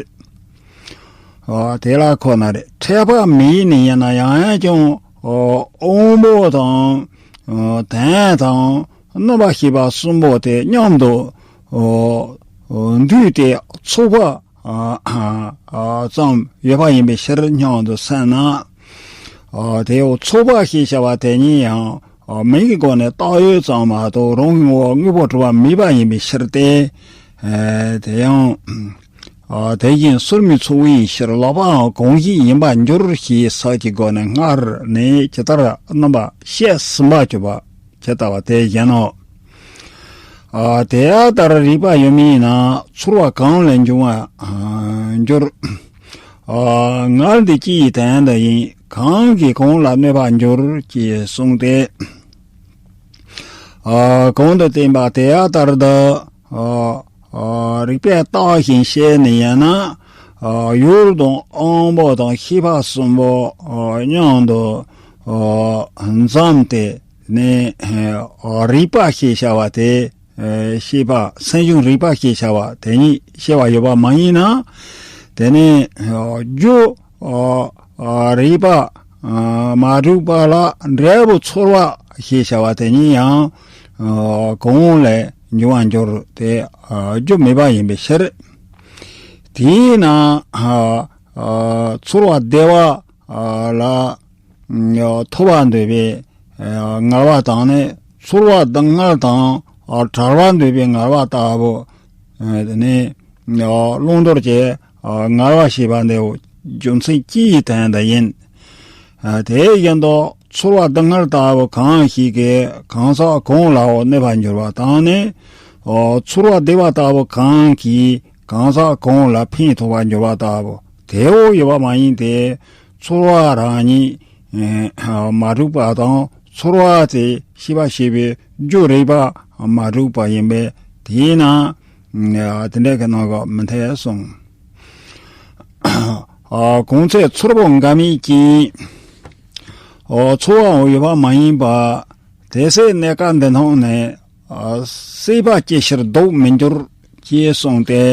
དེ་ལ་ཁོ་ན་རེ་འཕྲད་པ་མེད་ནི་ཡིན་ན་ཡང་ཡང་ཀྱང་དབང་པོ་དང་དོན་དང་རྣམ་པར་ཤེས་པ་གསུམ་པོ་དེ་མཉམ་དུ་འདུས་ཏེ་ཚོགས་པ་ཙམ་ཡོད་པ་ཡིན་པའི་ཕྱིར་སྙམ་དུ་སེམས་ན། དེའོ་ཚོགས་པ་ཞེས་བྱ་བ་དེ་ཉིད་ཡང་མིང་གི་སྒོ་ནས་བཏགས་ཡོད་ཙམ་མ་གཏོགས་རང་གི་ངོ་བོ་དངོས་པོ་གྲུབ་པ་མེད་པ་ཡིན་པའི་ཕྱིར་ཏེ། དེ་ཡང་དེ་བཞིན་སོར་མོས་ཚོགས་པའི་ཕྱིར་ལོག་པའང་གང་ཞིག་ཡིན་པར་འགྱུར་ཞེས་ས་ཀྱི་སྒོ་ནས་སྔར་ནས་ཇི་ལྟར་རྣམ་པར་བཤད་ཟིན་པར་གྱུར་པ་ཇི་ལྟ་བ་དེ་བཞིན་ནོ། དེ་ལྟར་རིགས་པ་ཡོད་མིན་ན་ཚོར་བ་གང་ལས་འབྱུང་བར་འགྱུར། སྔར་འདི་ཅི་ཡི་དོན་དུ་ཡིན། གང་གིས་གང་ལ་གནོད་པར་འགྱུར་ཅེས་གསུངས་ཏེ། གོང་དུ་བསྟན་པ་དེ་ལྟར་དུ། རིགས་པས་བརྟགས་ཤིང་དཔྱད་ནས་ཡིན་ན། ཡུལ་དང་དབང་པོ་དང་ཤེས་པ་གསུམ་པོ་མཉམ་དུ་འཛོམས་ཏེ་ནི། རིགས་པ་ཞེས་བྱ་བ་དེ། ཤེས་པ་སེམས་བྱུང་རིགས་པ་ཞེས་བྱ་བ་དེ་ཉིད་ཤེས་པ་ཡོད་པ་མ་ཡིན་ན། དེ་ནི་རྒྱུ་རིགས་པ་མ་གྲུབ་པ་ལ་འབྲས་བུ་ཚོར་བ་ཞེས་བྱ་བ་དེ་ཉིད་ཡང་གང་ལས་འབྱུང་བར་འགྱུར་ཏེ་རྒྱུ་མེད་པ་ཡིན་པའི་ཕྱིར། དེས་ན་ཚོར་བ་བདེ་བ་ལ་ཐོབ་པར་འདོད་པའི་ངལ་བ་དང་ནི། ཚོར་བ་སྡུག་བསྔལ་དང་བྲལ་བར་འདོད་པའི་ངལ་བ་ལྟ་བུ་ནི་བླང་དོར་གྱི་ངལ་བ་ཞེས་པ་འདིའོ་རྒྱུ་མཚན་ཅི་ཡི་དོན་དུ་ཡིན། དེ་བཞིན་དུ་ཚོར་བ་སྡུག་བསྔལ་ལྟ་བུ་གང་ཞིག་གིས་གང་ཟག་གང་ལའོ་གནོད་པར་འགྱུར་བ་དང་ནི། ཚོར་བ་བདེ་བ་ལྟ་བུ་གང་གིས་གང་ཟག་གང་ལ་ཕན་ཐོགས་པར་འགྱུར་བ་ལྟ་བུ་དེའོ་ཡོད་པ་མ་ཡིན་ཏེ། ཚོར་བ་རང་ཉིད་མ་གྲུབ་པ་དང་ཚོར་བ་དེ་ཤེས་པ་ཞེས་པའི་རྒྱུ་རིགས་པ་མ་གྲུབ་པ་ཡིན་པས། དེས་ན་དེ་འདྲ་གི་ནང་གི་མི་འཐད་གསུངས། གང་ཚེ་ཚོར་པོ་འགའ་མེད་ཅིང་། ཚོར་བའང་ཡོད་པ་མ་ཡིན་པ། དེ་ཚེ་གནས་སྐབས་འདི་སྣང་ནས། སྲེད་པ་སྐྱེ་ཕྱིར་བཟློག་མི་འགྱུར་ཅེས་གསུངས་ཏེ།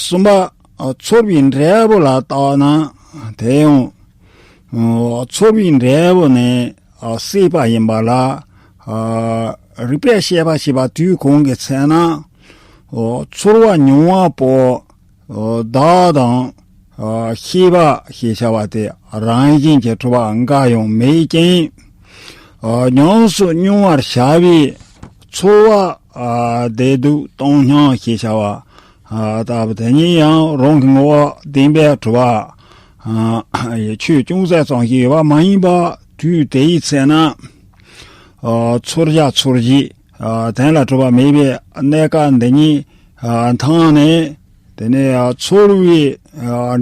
གསུམ་པ། ཚོར་བའི་འབྲས་བུ་ལ་བརྟགས་ན་དེ་ཡང་། ཚོར་བའི་འབྲས་བུ་ནི་སྲེད་པ་ཡིན་པ་ལ། རིགས་པས་དཔྱད་པ་བྱས་པ་དུས་གང་གི་ཚེ་ན། ཚོར་བ་མྱོང་བ་པོ། བདག་དང་། ཤེས་པ་ཞེས་བྱ་བ་དེ་རང་བཞིན་གྱིས་གྲུབ་པ་འགའ་ཡང་མེད་ཅིང་། ཉམས་སུ་མྱོང་བར་བྱ་བའི་ཚོར་བ། བདེ་སྡུག་བཏང་སྙོམས་ཞེས་བྱ་བ། ལྟ་བུ་དེ་ཉིད་ཡང་རང་གི་ངོ་བོ་བདེན་པས་གྲུབ་པ། ཡི་ཆོས་ཅུང་ཟད་ཙམ་ཞིག་ཡོད་པ་མ་ཡིན་པ་དུས་དེའི་ཚེ་ན། ཚོར་བྱ་ཚོར་བྱེད་དོན་ལ་གྲུབ་པ་མེད་པའི་གནས་སྐབས་འདི་ཉིད་མཐོང་ནས། དེ་ནས་ཚོར་བའི་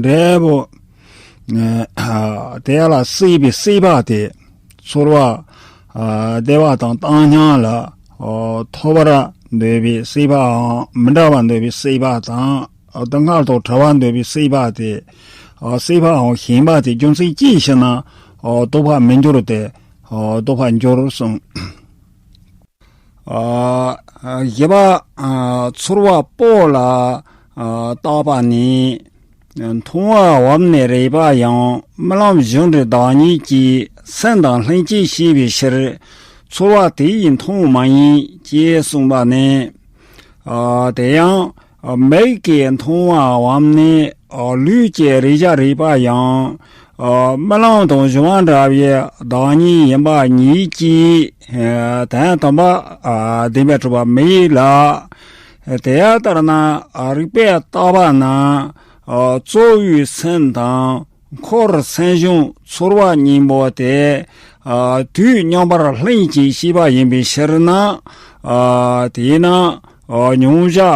འབྲས་བུ་དེ་ལ་སྲེད་པའི་སྲེད་པ་དེ། ཚོར་བ་བདེ་བ་དང་བཏང་སྙོམས་ལ་ཐོབ་པར་འདོད་པའི་སྲེད་པའམ་མི་འདྲ་བར་འདོད་པའི་སྲེད་པ་དང་། སྡུག་བསྔལ་དང་བྲལ་བར་འདོད་པའི་སྲེད་པ་དེ། སྲེད་པའམ་ཞེན་པ་དེ་རྒྱུ་མཚན་ཅི་ཞེ་ན། ལྡོག་པར་མི་འགྱུར་ཏེ། ལྡོག་པར་འགྱུར་གསུངས། བཞི་པ། ཚོར་བ་པོ་ལ་བརྟགས་པ་ནི། མཐོང་བ་འོག་ནས་རེག་པ་ཡང་རྨི་ལམ་བཞིན་དུ་བདག་ཉིད་ཀྱི་སེམས་དང་ལྷན་ཅིག་ཤེས་པའི་ཕྱིར། ཚོར་བ་དེ་ཡིས་མཐོང་མ་ཡིན་ཅེས་གསུངས་པ་ནི། དེ་ཡང་མིག་གིས་མཐོང་བའམ་ནི་ལུས་ཀྱིས་རེག་བྱ་རེག་པ་ཡང་ རྨི་ལམ་དང་སྒྱུ་མ་འདྲ་བའི་བདག་ཉིད་ཡིན་པ་ཉིད་ཀྱིས་དོན་དམ་པ་བདེན་པར་གྲུབ་པ་མི་ཡིན་ལ། དེ་ལྟར་ན་རིགས་པས་བརྟགས་པ་ན་གཙོ་བོའི་སེམས་དང་འཁོར་སེམས་བྱུང་ཚོར་བ་གཉིས་པོ་དེ་དུས་མཉམ་པར་ལྷན་ཅིག་སྐྱེས་པ་ཡིན་པའི་ཕྱིར་ན། དེས་ན་མྱོང་བྱ་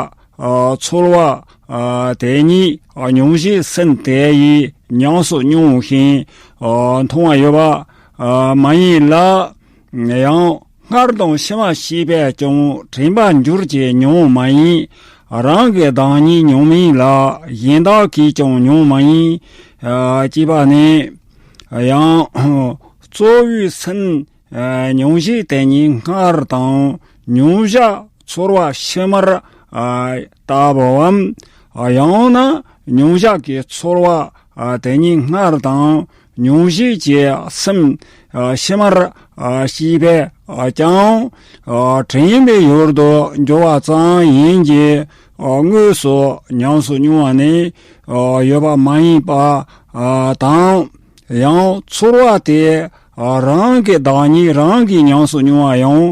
ཚོར་བ་དེ་ཉིད་མྱོང་བྱེད་སེམས་དེ་ཡིས་ཉམས་སུ་མྱོང་ཞིང་མཐོང་བ་ཡོད་པ་མ་ཡིན་ལ། ཡང་སྔར་དང་ཕྱི་མ་ཤེས་པས་ཀྱང་དྲན་པར་འགྱུར་གྱི་མྱོང་མ་ཡིན། རང་གི་བདག་ཉིད་མྱོང་མིན་ལ་གཞན་དག་གིས་ཀྱང་མྱོང་མ་ཡིན། ཅེས་པ་ནི། ཡང་གཙོ་བོའི་སེམས་མྱོང་བྱེད་དེ་ཉིད་སྔར་དང་མྱོང་བྱ་ཚོར་བ་ཕྱི་མར་ལྟ་བུའམ། ཡང་ན་མྱོང་བྱ་གི་ཚོར་བ་དེ་ཉིད་སྔར་དང་མྱོང་བྱེད་ཀྱི་སེམས་ཕྱི་མར་སྐྱེས་པས་ཀྱང་དྲན་པའི་ཡུལ་དུ་འགྱུར་བ་ཙམ་ཡིན་གྱི། དངོས་སུ་ཉམས་སུ་མྱོང་བ་ནི་ཡོད་པ་མ་ཡིན་པ་དང་། ཡང་ཚོར་བ་དེ་རང་གི་བདག་ཉིད་རང་གིས་ཉམས་སུ་མྱོང་བ་ཡང་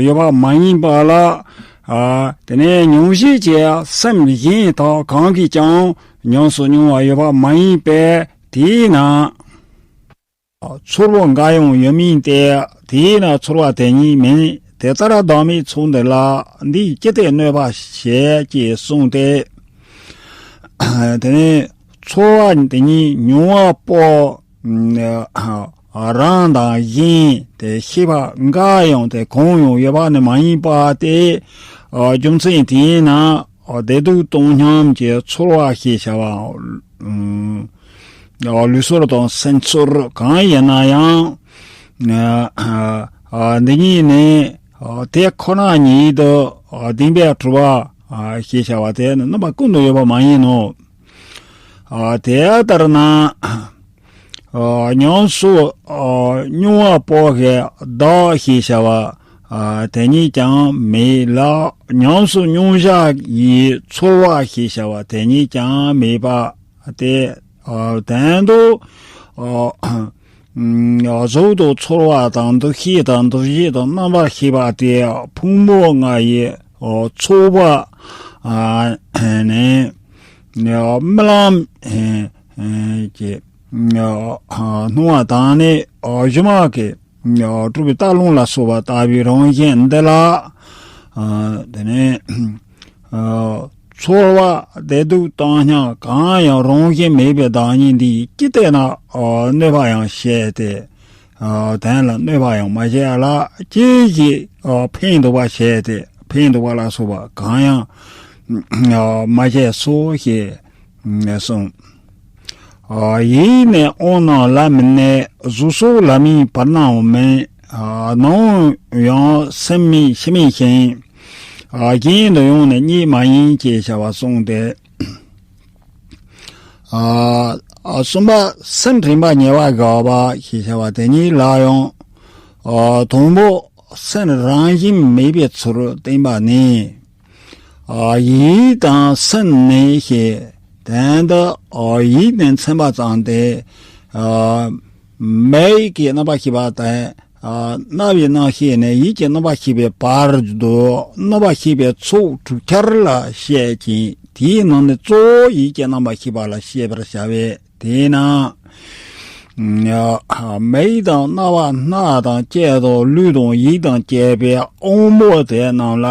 ཡོད་པ་མ་ཡིན་པ་ལ། དེ་ནས་མྱོང་བྱེད་ཀྱི་སེམས་གཞན་དག་གང་གིས་ཀྱང་ཉམས་སུ་མྱོང་བ་ཡོད་པ་མ་ཡིན་པས། དེས་ན་ཚོར་བ་འགའ་ཡང་ཡོད་མིན་ཏེ། དེས་ན་ཚོར་བ་དེ་ཉིད་མིན། དེ་ལྟར་བདག་མེད་ཚོགས་འདི་ལ། འདིས་ཅི་སྟེ་གནོད་པ་བྱེད་ཅེས་གསུངས་ཏེ། དེ་ནས་ཚོར་བ་དེ་ཉིད་མྱོང་བ་པོ་རང་དང་གཞན་དེ་ཤེས་པ་འགའ་ཡང་དེ་གང་ཡང་ཡོད་པ་ནི་མ་ཡིན་པ་སྟེ། རྒྱུ་མཚན་དེས་ན་བདེ་སྡུག་བཏང་སྙོམས་ཀྱི་ཚོར་བ་ཞེས་བྱ་བ། ལུས་སོར་དང་སེམས་སོར་གང་ཡིན་ན་ཡང་། འདི་གཉིས་ནི་དེ་ཁོ་ན་ཉིད་དུ་བདེན་པར་གྲུབ་པ་ཞེས་བྱ་བ་དེ་ནི་རྣམ་པ་ཀུན་ཏུ་ཡོད་པ་མ་ཡིན་ནོ། དེ་ལྟར་ན་ཉམས་སུ་མྱོང་བ་པོ་གི་བདག་ཞེས་བྱ་བ་དེ་ཉིད་ཀྱང་མེད་ལ། ཉམས་སུ་མྱོང་བྱ་ཡི་ཚོར་བ་ཞེས་བྱ་བ་དེ་ཉིད་ཀྱང་མེད་པ་སྟེ། དོན་དུ་གཟུགས་དང་ཚོར་བ་དང་འདུ་ཤེས་དང་འདུ་བྱེད་དང་རྣམ་པར་ཤེས་པ་སྟེ་ཕུང་པོ་ལྔ་ཡི་ཚོགས་པ་ནི་རྨི་ལམ་གྱི་སྣང་བ་དང་ནི་སྒྱུ་མ་གི་གྲུབ་པའི་རྟ་ལུང་ལ་སོགས་པ་ལྟ་བུའི་རང་བཞིན་འདི་ལ། དེ་ནས་ཚོར་བ་བདེ་སྡུག་བཏང་སྙོམས་གང་ཡང་རང་བཞིན་མེད་པའི་བདག་ཉིད་འདིས་ཅི་སྟེ་ན་གནོད་པ་ཡང་བྱས་ཏེ། དོན་ལ་གནོད་པ་ཡང་མ་བྱས་ལ་ཅི་ཞིག་ཕན་འདོགས་པ་བྱས་ཏེ་ཕན་འདོགས་པ་ལ་སོགས་པ་གང་ཡང་མ་བྱས་སོ་ཞེས་གསུངས། ཡིད་ནི་དབང་རྣོན་ལ་མི་གནས། གཟུགས་སོགས་ལ་མིན་བར་སྣང་མིན། སྣང་ཡང་སེམས་མིན་ཕྱི་མིན་ཞིང་། གཞན་དུ་ཡང་ནི་རྙེད་མ་ཡིན་ཅེས་བྱ་བ་གསུངས་ཏེ། གསུམ་པ་སེམས་དྲན་པ་ཉེ་བར་དགའ་བ་ཞེས་བྱ་བ་དེ་ཉིད་ལ་ཡང་། དང་པོ་སེམས་རང་བཞིན་མེད་པའི་ཚུལ་བསྟན་པ་ནི། ཡིད་དང་སེམས་ནི་ཞེས་དོན་དུ་ཡིད་ནི་མཚན་པ་ཙམ་སྟེ། མིག་གི་རྣམ་པར་ཤེས་པ་དང་། རྣ་བའི་རྣམ་ཤེས་ནི་ཡིད་ཀྱི་རྣམ་པར་ཤེས་པའི་བར་དུ་རྣམ་པར་ཤེས་པའི་ཚོགས་དྲུག་ཆར་ལ་བཤད་ཅིང་དེའི་ནང་ནས་གཙོ་བོ་ཡིད་ཀྱི་རྣམ་པར་ཤེས་པ་ལ་བཤད་པར་བྱ་བས། དེས་ན། མིག་དང་རྣ་བ་སྣ་དང་ལྕེ་དང་ལུས་དང་ཡིད་དང་བཅས་པའི་དབང་པོ་དེ་རྣམས་ལ་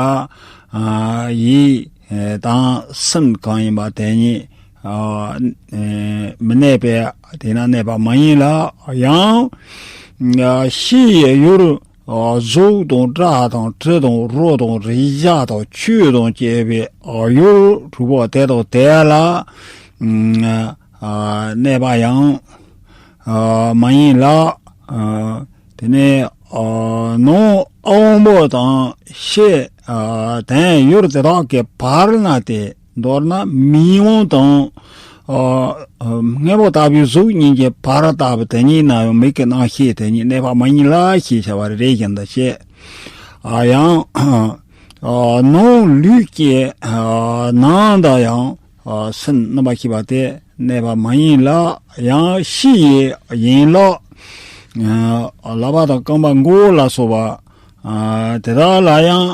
ཡིད་དང་སེམས་གང་ཡིན་པ་དེ་ཉིད་མི་གནས་པས་དེས་ན་གནས་པ་མ་ཡིན་ལ། ཡང་ཕྱི་ཡི་ཡུལ་གཟུགས་དང་སྒྲ་དང་དྲི་དང་རོ་དང་རེག་བྱ་དང་ཆོས་དང་བཅས་པའི་ཡུལ་དྲུག་པོ་དེ་དང་དེ་ལ་གནས་པ་ཡང་མ་ཡིན་ལ། དེ་ནས་ནང་དབང་པོ་དང་ཕྱི་དོན་ཡུལ་དེ་དག་གི་བར་ན་སྟེ། མདོར་ན་མིག་དབང་དང་། ཨ། ཨ། སྔས་མ་ལྟ་བུའི་གཟུགས་གཉིས་ཀྱི་བར་ལྟ་བུ་དེ་ཉིད་ན་ཡང་མིག་གི་རྣམ་ཤེས་དེ་ཉིད་གནས་པ་མ་ཡིན་ལ་ཞེས་བྱ་བ་རེ་རེ་བཞིན་དུ་བཤད། ཨ། ཡང་། ཨ། ནང་ལུས་ཀྱི། ཨ། ནང་དུ་ཡང་ སེམས་རྣམ་པར་ཤེས་པ་དེ་གནས་པ་མ་ཡིན་ལ། ཡང་ཕྱི་ཡི་ཡན་ལག་ལག་པ་དང་རྐང་པ་མགོ་ལ་སོགས་པ་དེ་དག་ལ་ཡང་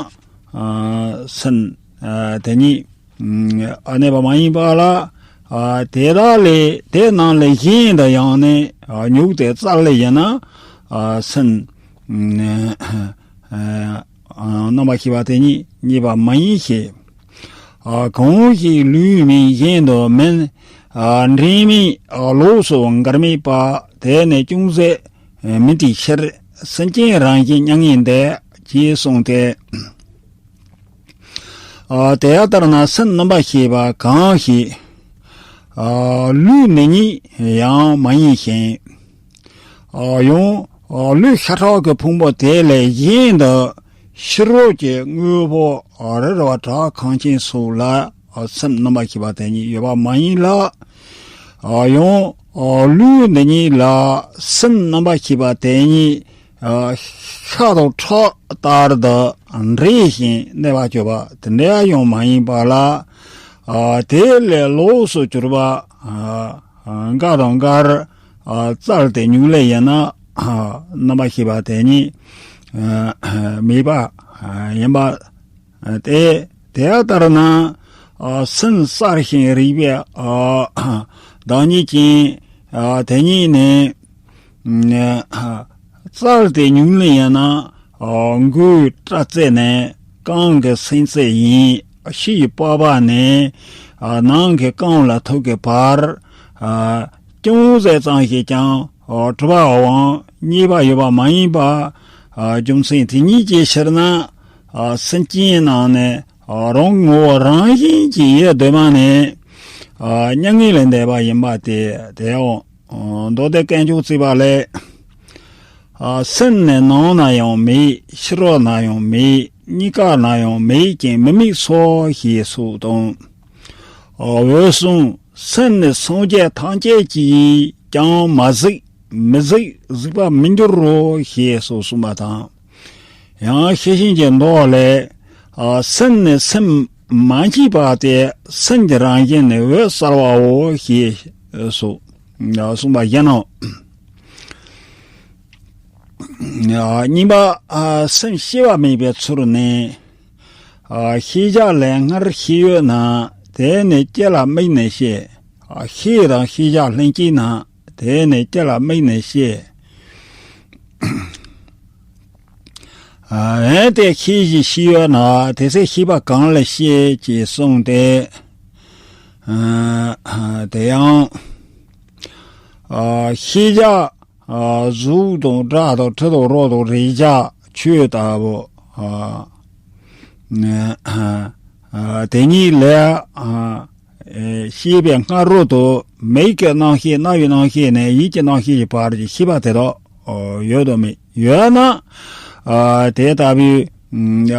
སེམས་དེ་ཉིད་གནས་པ་མ་ཡིན་པ་ལ། དེ་དག་ལས་དེ་རྣམས་ལས་གཞན་དུ་ཡང་ནི་ཉུག་སྟེ་བཙལ་ལེ་ཡིན་ན། སེམས་རྣམ་པར་ཤེས་པ་དེ་ཉིད་རྙེད་པ་མ་ཡིན་ཞེས། གང་ཞིག་ལུས་མིན་གཞན་དུ་མིན། འདྲེས་མའི་ལོགས་སུ་འགར་མེད་པ། དེ་ནི་ཅུང་ཟད་མིན་དེའི་ཕྱིར། སེམས་ཅན་རང་བཞིན་མྱ་ངན་འདས། ཅེས་གསུངས་ཏེ། དེ་ལྟར་ན་སེམས་རྣམ་པར་ཤེས་པ་གང་ཞིག་ལུས་འདི་ཉིད་ཡང་མ་ཡིན་ཞིང་། ཡང་ལུས་ཤ་ཁྲག་གི་ཕུང་པོ་དེ་ལས་གཞན་དུ་ཕྱི་རོལ་གྱི་དངོས་པོ་རི་རབ་བྲག་གངས་ཅན་སོགས་ལ་སེམས་རྣམ་པར་ཤེས་པ་དེ་ཉིད་ཡོད་པ་མ་ཡིན་ལ། ཡང་ལུས་འདི་ཉིད་ལ་སེམས་རྣམ་པར་ཤེས་པ་དེ་ཉིད་ཤ་དང་ཁྲག་ལྟར་དུ་འདྲེས་ཤིང་གནས་པར་གྱུར་པ་དེ་འདྲ་ཡང་མ་ཡིན་པ་ལ། དེ་ལས་ལོགས་སུ་གྱུར་པ་འགའ་དང་འགར་བཙལ་ཏེ་ཉུག་ལེ་ཡིན་ན། རྣམ་པར་ཤེས་པ་དེ་ཉིད་མེད་པ་ཡིན་པ་སྟེ། དེ་ལྟར་ན་སེམས་གསལ་ཞིང་རིག་པའི་བདག་ཉིད་ཅན་དེ་ཉིད་ནི་བཙལ་ཏེ་ཉུག་ལེ་ཡིན་ན། མགོའི་སྐྲ་རྩེ་ནས་རྐང་གི་སེན་རྩེ་ཡིན། ཕྱིའི་པགས་པ་ནས་ནང་གི་རྐང་ལ་ཐུག་གི་བར་ཅུང་ཟད་ཙམ་ཞིག་ཀྱང་གྲུབ་པའམ་རྙེད་པ་ཡོད་པ་མ་ཡིན་པ། རྒྱུ་མཚན་དེ་ཉིད་ཀྱི་ཕྱིར་ན། སེམས་ཅན་རྣམས་ནི་རང་ངོ་བོ་རང་བཞིན་གྱིས་ཡོད་དོ་མ་ནས་མྱ་ངན་ལས་འདས་པ་ཡིན་པ་སྟེ། དེའང་མདོ་སྡེ་དཀོན་མཆོག་བརྩེགས་པ་ལས། སེམས་ནི་ནང་ན་ཡང་མེད། ཕྱི་རོལ་ན་ཡང་མེད། གཉིས་ཀ་ན་ཡང་མེད་ཅིང་མི་དམིགས་སོ་ཞེས་སོགས་དང་། འོད་གསུམ་སེམས་ནི་སངས་རྒྱས་ཐམས་ཅད་ཀྱིས་ཀྱང་མ་གཟིགས་མི་གཟིགས་གཟིགས་པར་མི་འགྱུར་རོ་ཞེས་སོགས་གསུངས་པ་དང་། ཡང་ཤེར་ཕྱིན་གྱི་མདོ་ལས། སེམས་ནི་སེམས་མ་མཆིས་པ་སྟེ། སེམས་ཀྱི་རང་བཞིན་ནི་འོད་གསལ་བའོ་ཞེས་སོགས་གསུངས་པ་བཞིན་ནོ། གཉིས་པ། སེམས་ཤེས་པ་མེད་པའི་ཚུལ་ནི། ཤེས་བྱ་ལས་སྔར་ཤེས་ཡོད་ན་དེ་ནི་ཅི་ལ་དམིགས་ནས་ཤེས། ཤེས་དང་ཤེས་བྱ་ལྷན་སྐྱེས་ན་དེ་ནི་ཅི་ལ་དམིགས་ནས་ཤེས། འོན་ཏེ་ཤེས་བཞིན་ཤེས་ཡོད་ན་དེ་ཚེ་ཤེས་པ་གང་ལས་ཤེས་ཅེས་གསུངས་ཏེ། དེ་ཡང་ཤེས་བྱ་གཟུགས་དང་སྒྲ་དང་དྲི་དང་རོ་དང་རེག་བྱ་ཆོས་ལྟ་བུ། དེ་ཉིད་ལས། ཤེས་པའི་སྔ་རོལ་དུ་མིག་གི་རྣམ་ཤེས་རྣ་བའི་རྣམ་ཤེས་ནས་ཡིད་ཀྱི་རྣམ་ཤེས་ཀྱི་བར་གྱི་ཤེས་པ་དེ་དག་ཡོད་དམ་མེད། ཡོད་ན་དེ་ལྟ་བུའི་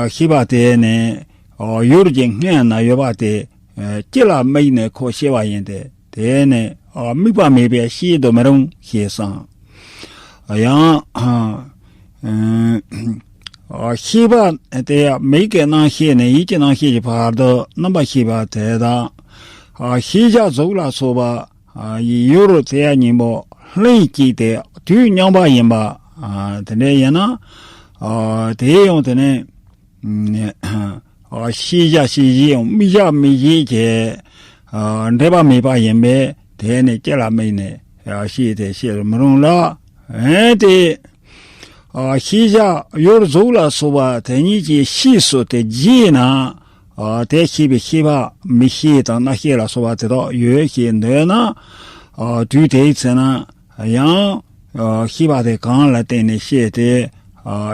ཤེས་པ་དེ་ནི་ཡུལ་གྱི་སྔོན་ན་ཡོད་པ་དེ་ཅི་ལ་དམིགས་ནས་ཁོ་ཤེས་པ་ཡིན་ཏེ། དེ་ནི་དམིགས་པ་མེད་པས་ཤེས་དུ་མི་རུང་ཞེས་སམ། ཡང་། ཤེས་པ་དེ་མིག་གི་རྣམ་ཤེས་ནས་ཡིད་ཀྱི་རྣམ་ཤེས་ཀྱི་བར་དུ་རྣམ་པར་ཤེས་པ་དེ་དང་། ཤེས་བྱ་གཟུགས་ལ་སོགས་པ་ཡི་ཡུལ་དེ་གཉིས་པོ་ལྷན་ཅིག་སྟེ་དུས་མཉམ་པ་ཡིན་པ། དེ་འདྲ་ཡིན་ན། དེ་ཡང་དེ་ནི། ཤེས་བྱ་ཤེས་བྱེད་དམིགས་བྱ་དམིགས་བྱེད་ཀྱི་འབྲེལ་བ་མེད་པ་ཡིན་པས། དེ་ནི་ཅི་ལ་དམིགས་ནས་ཤེས་ཏེ་ཤེས་རུ་མི་རུང་ལ། འོན་ཏེ། ཤེས་བྱ་ཡུལ་གཟུགས་ལ་སོགས་པ་དེ་ཉིད་ཀྱི་ཤེས་སུ་དེ་བགྱིས་ན། དེ་ཤེས་པའི་ཤེས་པ་མིག་ཤེས་དང་རྣ་ཤེས་ལ་སོགས་པ་དེ་དག་ཡོད་ཅེས་འདོད་ན། དུས་དེའི་ཚེ་ན་ཡང་ཤེས་པ་དེ་གང་ལ་བརྟེན་ནས་ཤེས་ཏེ།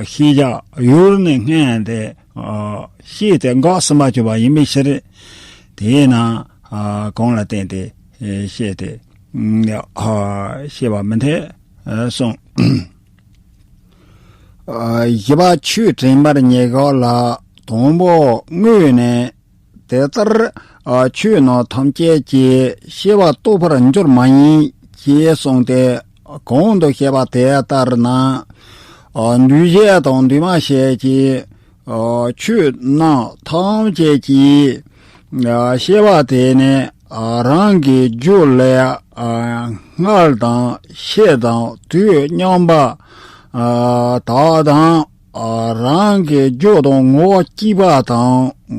ཤེས་བྱ་ཡུལ་ནས་སྔོན་ཏེ། ཤེས་ཏེ་འགག་ཟིན་པར་གྱུར་པ་ཡིན་པའི་ཕྱིར། དེས་ན་གང་ལ་བརྟེན་ཏེ་ཤེས་ཏེ་ཤེས་པ་མི་འཐད་གསུངས། བཞི་པ་ཆོས་དྲན་པར་ཉེ་གང་ལ། དང་པོ་དངོས་ནས་དེ་ལྟར་ཆོས་རྣམས་ཐམས་ཅད་ཀྱི་ཤེས་པ་རྟོགས་པར་འགྱུར་མ་ཡིན་ཞེས་གསུངས་ཏེ། གོང་དུ་བཤད་པ་དེ་ལྟར་ན། འདུས་བྱས་དང་འདུས་མ་བྱས་ཀྱི་ཆོས་རྣམས་ཐམས་ཅད་ཀྱི་ཤེས་པ་དེ་ནི་ ཨ་རང་གི་རྒྱུད་ལས་ཨ་སྔར་དང་ཕྱིས་དང་དུས་མཉམ་པ་ཨ་དག་དང་། ཨ་རང་གི་རྒྱུད་དང་ངོ་བོ་སྐྱེས་པ་དང་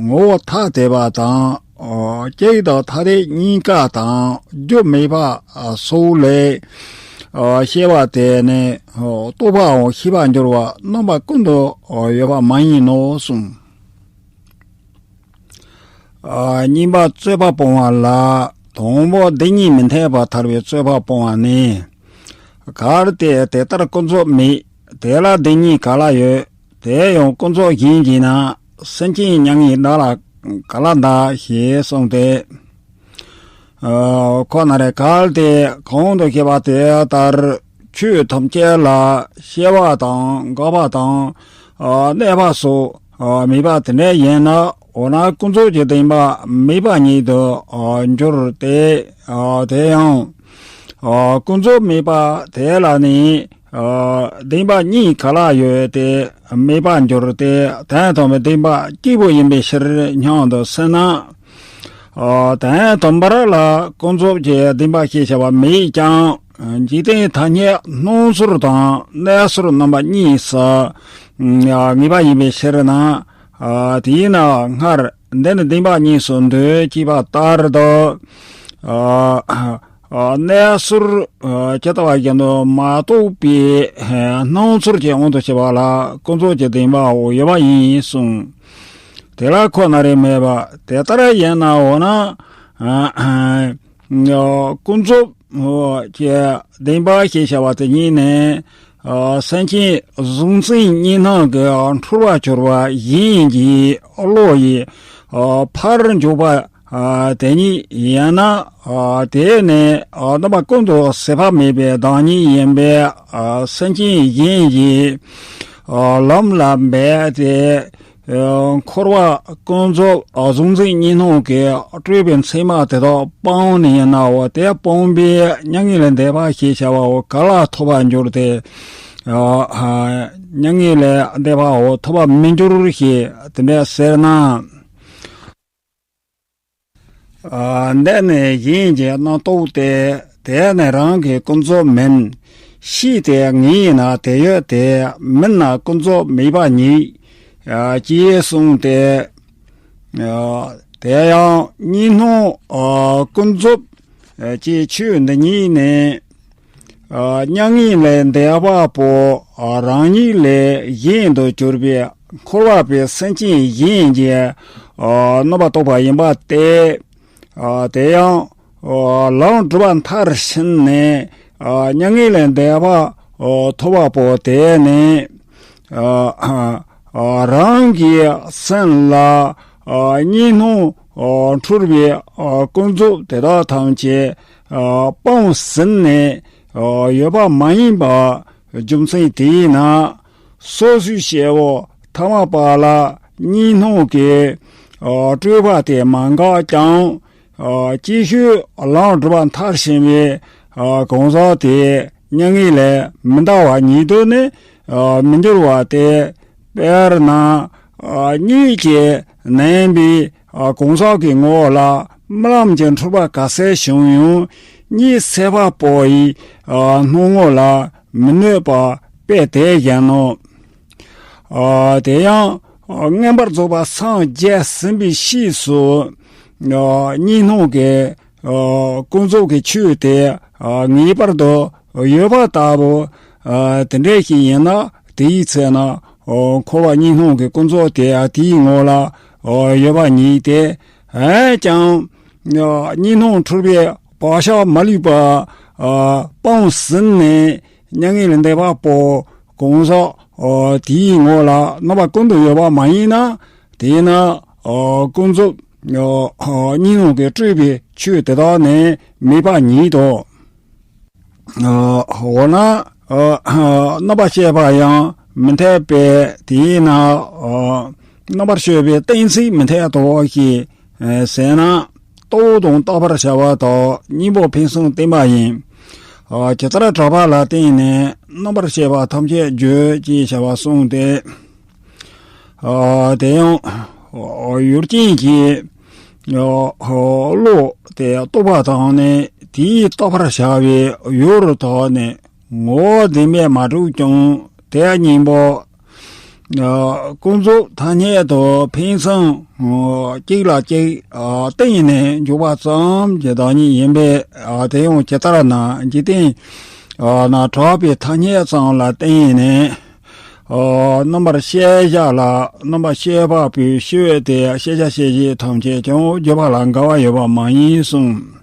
ངོ་བོ་ཐ་དད་པ་དང་། ཨ་སྐྱེས་དང་ཐ་དད་གཉིས་ཀ་དང་རྒྱུ་མེད་པ་ཨ་སོགས་ལས་ཨ་སྐྱེ་བ་དེ་ནི་ཨ་རྟོགས་པའམ་ཤེས་པར་འགྱུར་བ་རྣམ་པ་ཀུན་ཏུ་ཨ་ཡོད་པ་མ་ཡིན་ནོ་གསུངས། ཨ་གཉིས་པ་རྩོད་པ་སྤོང་བ་ལ། དང་པོ་བདེན་གཉིས་མི་འཐད་པར་ཐལ་བའི་རྩོད་པ་སྤོང་བ་ནི། གལ་ཏེ་དེ་ལྟར་ཀུན་རྫོབ་མེད། དེ་ལ་བདེན་གཉིས་ག་ལ་ཡོད། དེ་ཡང་ཀུན་རྫོབ་གཞན་གྱིས་ན། སེམས་ཅན་མྱ་ངན་བདག་ལ་ག་ལ་འདའ། ཞེས་གསུངས་ཏེ། ཨ་ཁོ་ན་རེ་གལ་ཏེ་གོང་དུ་བཤད་པ་དེ་ལྟར་ཆོས་ཐམས་ཅད་ལ་སྐྱེ་བ་དང་འགག་པ་དང་ཨ་གནས་པ་སོགས་ཨ་མེད་པ་དེ་འདྲ་ཡིན་ན། འོ་ན་ཀུན་རྫོབ་ཀྱི་བདེན་པ་མེད་པ་ཉིད་དུ་ཨ་འགྱུར་ཏེ། ཨ་དེ་ཡང་ཨ་ཀུན་རྫོབ་མེད་པ་དེ་ལ་ནི་ཨ་བདེན་པ་གཉིས་ག་ལ་ཡོད་དེ་མེད་པར་འགྱུར་ཏེ། དོན་དམ་པའི་བདེན་པ་གཅིག་པུ་ཡིན་པའི་ཕྱིར་སྙམ་དུ་སེམས་ན། ཨ་དོན་དམ་པར་ལ་ཀུན་རྫོབ་ཀྱི་བདེན་པ་ཞེས་བྱ་བ་མེད་ཀྱང་། འཇིག་རྟེན་ཐ་སྙད་སྣང་ཚུལ་དང་གནས་ཚུལ་རྣམ་པ་གཉིས་སུ་ཨ་ངེས་པ་ཡིན་པའི་ཕྱིར་ན། ཨ་དེས་ན་སྔར་འདི་ནི་བདེན་པ་གཉིས་སུ་འདོད་ཅེས་པ་ལྟར་དུ། ཨ་ཨ་གནས་ཚུལ་ཨ་ཇི་ལྟ་བ་བཞིན་དུ་མ་རྟོགས་པའི་ཨ་སྣང་ཚུལ་གྱི་དབང་དུ་བྱས་པ་ལ་ཀུན་རྫོབ་ཀྱི་བདེན་པའོ་ཡོད་པ་ཡིན་གསུངས། དེ་ལ་ཁོ་ན་རེ་སྨྲས་པ། དེ་ལྟར་ཡིན་ན་འོ་ན་ཨ་ཨ་ཀུན་རྫོབ་ཀྱི་བདེན་པ་ཞེས་བྱ་བ་དེ་ཉིད་ནི་ཨ་སེམས་ཅན་གཟུགས་འཛིན་གཉིས་སྣང་གི་འཁྲུལ་པ་གྱུར་པ་གཞན་གྱི་བློ་ཡི་ཨ་ཕར་འཇོག་པ་ཨ་དེ་ཉིད་ཡིན་ན། ཨ་དེ་ནི་ཨ་རྣམ་པ་ཀུན་ཏུ་ཟད་པ་མེད་པའི་བདག་ཉིད་ཡིན་པས། ཨ་སེམས་ཅན་གཞན་གྱི་ཨ་ལམ་ལ་འབད་དེ། ཨ་འཁོར་བ་ཀུན་རྫོབ་ཨ་གཟུགས་འཛིན་གཉིས་སྣང་གིས་སྤྲུལ་པའི་མཚན་མ་དེ་དག་སྤངས་ནས་ཡིན་ནའོ། དེ་སྤངས་པས་མྱ་ངན་ལས་འདས་པ་ཞེས་བྱ་བའོ་ག་ལ་ཐོབ་པར་འགྱུར་ཏེ། ཨ་ཨ་མྱ་ངན་ལས་འདས་པའོ་ཐོབ་པར་མི་འགྱུར་ཞེས་དེ་འདྲ་ཟེར་ན། ཨ་འདི་ནི་གཞན་གྱིས་རྣམ་རྟོག་སྟེ། དེ་ནི་རང་གི་ཀུན་རྫོབ་མིན། ཤེས་ཏེ་ངེས་ན་དེ་ཡོད་དེ། མིན་ན་ཀུན་རྫོབ་མེད་པ་ཉིད། ཨ་ཅེས་གསུངས་ཏེ། ཨ་དེ་ཡང་གཉིས་སྣང་ཨ་ཀུན་རྫོབ་ཨ་ཅེས་ཆོས་འདི་ཉིད་ནི། ཨ་མྱ་ངན་ལས་འདས་པ་པོ་ཨ་རང་ཉིད་ལས་གཞན་དུ་གྱུར་པའི་འཁོར་བ་པའི་སེམས་ཅན་གཞན་གྱི་ཨ་རྣམ་པར་རྟོག་པ་ཡིན་པ་སྟེ། ཨ་དེ་ཡང་ཨ་ལམ་སྒྲུབ་པ་མཐར་ཕྱིན་ནས་ཨ་མྱ་ངན་ལས་འདས་པ་ཨ་ཐོབ་པ་པོ་དེ་ནི། ཨ་ཨ་རང་གི་སེམས་ལ་ཨ་གཉིས་སྣང་ཨ་འཁྲུལ་པའི་ཨ་ཀུན་རྫོབ་དེ་དག་ཐམས་ཅད་ཨ་སྤངས་ཟིན་ནས་ཨ་ཡོད་པ་མ་ཡིན་པ་རྒྱུ་མཚན་དེས་ན། སོ་སོའི་སྐྱེ་བོ་ཐ་མལ་པ་ལ་གཉིས་སྣང་གི་ཨ་སྤྲོས་པ་དེ་མ་འགགས་ཀྱང་། ཨ་ཅིག་ཤོས་ལམ་སྒྲུབ་པ་མཐར་ཕྱིན་པའི་ཨ་གང་ཟག་དེ་མྱ་ངན་ལས་མི་འདའ་བ་ཉིད་དུ་ནི་ཨ་མི་འགྱུར་བ་སྟེ། དཔེར་ན་ཨ་གཉིད་ཀྱིས་མནན་པའི་ཨ་གང་ཟག་གི་ངོ་བོ་ལ་རྨི་ལམ་གྱི་འཁྲུལ་པ་ག་ཚད་བྱུང་ཡང་གཉིད་སད་པ་པོ་ཡི་ཨ་སྣང་ངོ་ལ་མི་གནོད་པ་དཔེ་དེ་བཞིན་ནོ། ཨ་དེ་ཡང་ཨ་མངོན་པར་རྫོགས་པ་སངས་རྒྱས་ཟིན་པའི་ཕྱིས་སུ་ཨ་གཉིས་སྣང་གི་ཨ་ཀུན་རྫོབ་ཀྱི་ཆོས་དེ་ཨ་ངེས་པར་དུ་ཡོད་པ་ལྟ་བུ། ཨ་དེ་འདྲ་ཞིག་ཡིན་ན་དེའི་ཚེ་ན་ཨ་འཁོར་བ་གཉིས་སྣང་གི་ཀུན་རྫོབ་དེ་ཨ་དེའི་ངོ་ལ་ཨ་ཡོད་པ་ཉིད་དེ། འོན་ཀྱང་ཨ་གཉིས་སྣང་འཁྲུལ་པའི་བག་ཆགས་མ་ལུས་པ་ཨ་སྤངས་ཟིན་ནས། མྱ་ངན་ལས་འདས་པ་པོ་གང་ཟག་ཨ་དེའི་ངོ་ལ་རྣམ་པ་ཀུན་ཏུ་ཡོད་པ་མ་ཡིན་ན། དེས་ན་ཨ་ཀུན་རྫོབ་ཨ་གཉིས་སྣང་གི་སྤྲོས་པའི་ཆོས་དེ་དག་ནི་མེད་པ་ཉིད་དོ། ཨ་འོ་ན་ཨ་རྣམ་པར་ཤེས་པ་ཡང་མི་འཐད་པས། དེས་ན་ཨ་རྣམ་པར་ཤེས་པའི་གཏན་ཚིགས་མི་འཐད་དོ་ཞེས་ཟེར་ན། རྟོགས་དང་བརྟག་པར་བྱ་བ་དག་གཉིས་པོ་ཕུན་སུམ་བསྟན་པ་ཡིན། ཨ་ཇི་ལྟར་གྲགས་པ་ལ་བརྟེན་ནས་རྣམ་པར་ཤེས་པ་ཐམས་ཅད་བརྗོད་ཅེས་བྱ་བ་གསུངས་ཏེ། ཨ་དེ་ཡང་ཨ་ཡུལ་ཅན་གྱི་ བློ་དེ་རྟོགས་པ་དང་ནི་དེའི་རྟོགས་པར་བྱ་བའི་ཡུལ་དག་ནི་ངོ་བོ་བདེན་པས་མ་གྲུབ་ཀྱང་དེ་གཉིས་པོ་ཀུན་རྫོབ་ཐ་སྙད་དུ་ཕན་ཚུན་གཅིག་ལ་གཅིག་བརྟེན་ནས་འཇུག་པ་ཙམ་གྱི་བདག་ཉིད་ཡིན་པས། དེ་ཡང་ཇི་ལྟར་ན་འཇིག་རྟེན་ན་གྲགས་པའི་ཐ་སྙད་ཙམ་ལ་བརྟེན་ནས་རྣམ་པར་ཤེས་བྱ་ལ་རྣམ་པར་ཤེས་པ་པོའི་ཤེས་པ་དེ་ཤེས་བྱ་ཤེས་བྱེད་ཐམས་ཅད་ཀྱང་བརྗོད་པ་ལ་འགལ་བ་ཡོད་པ་མ་ཡིན་གསུངས།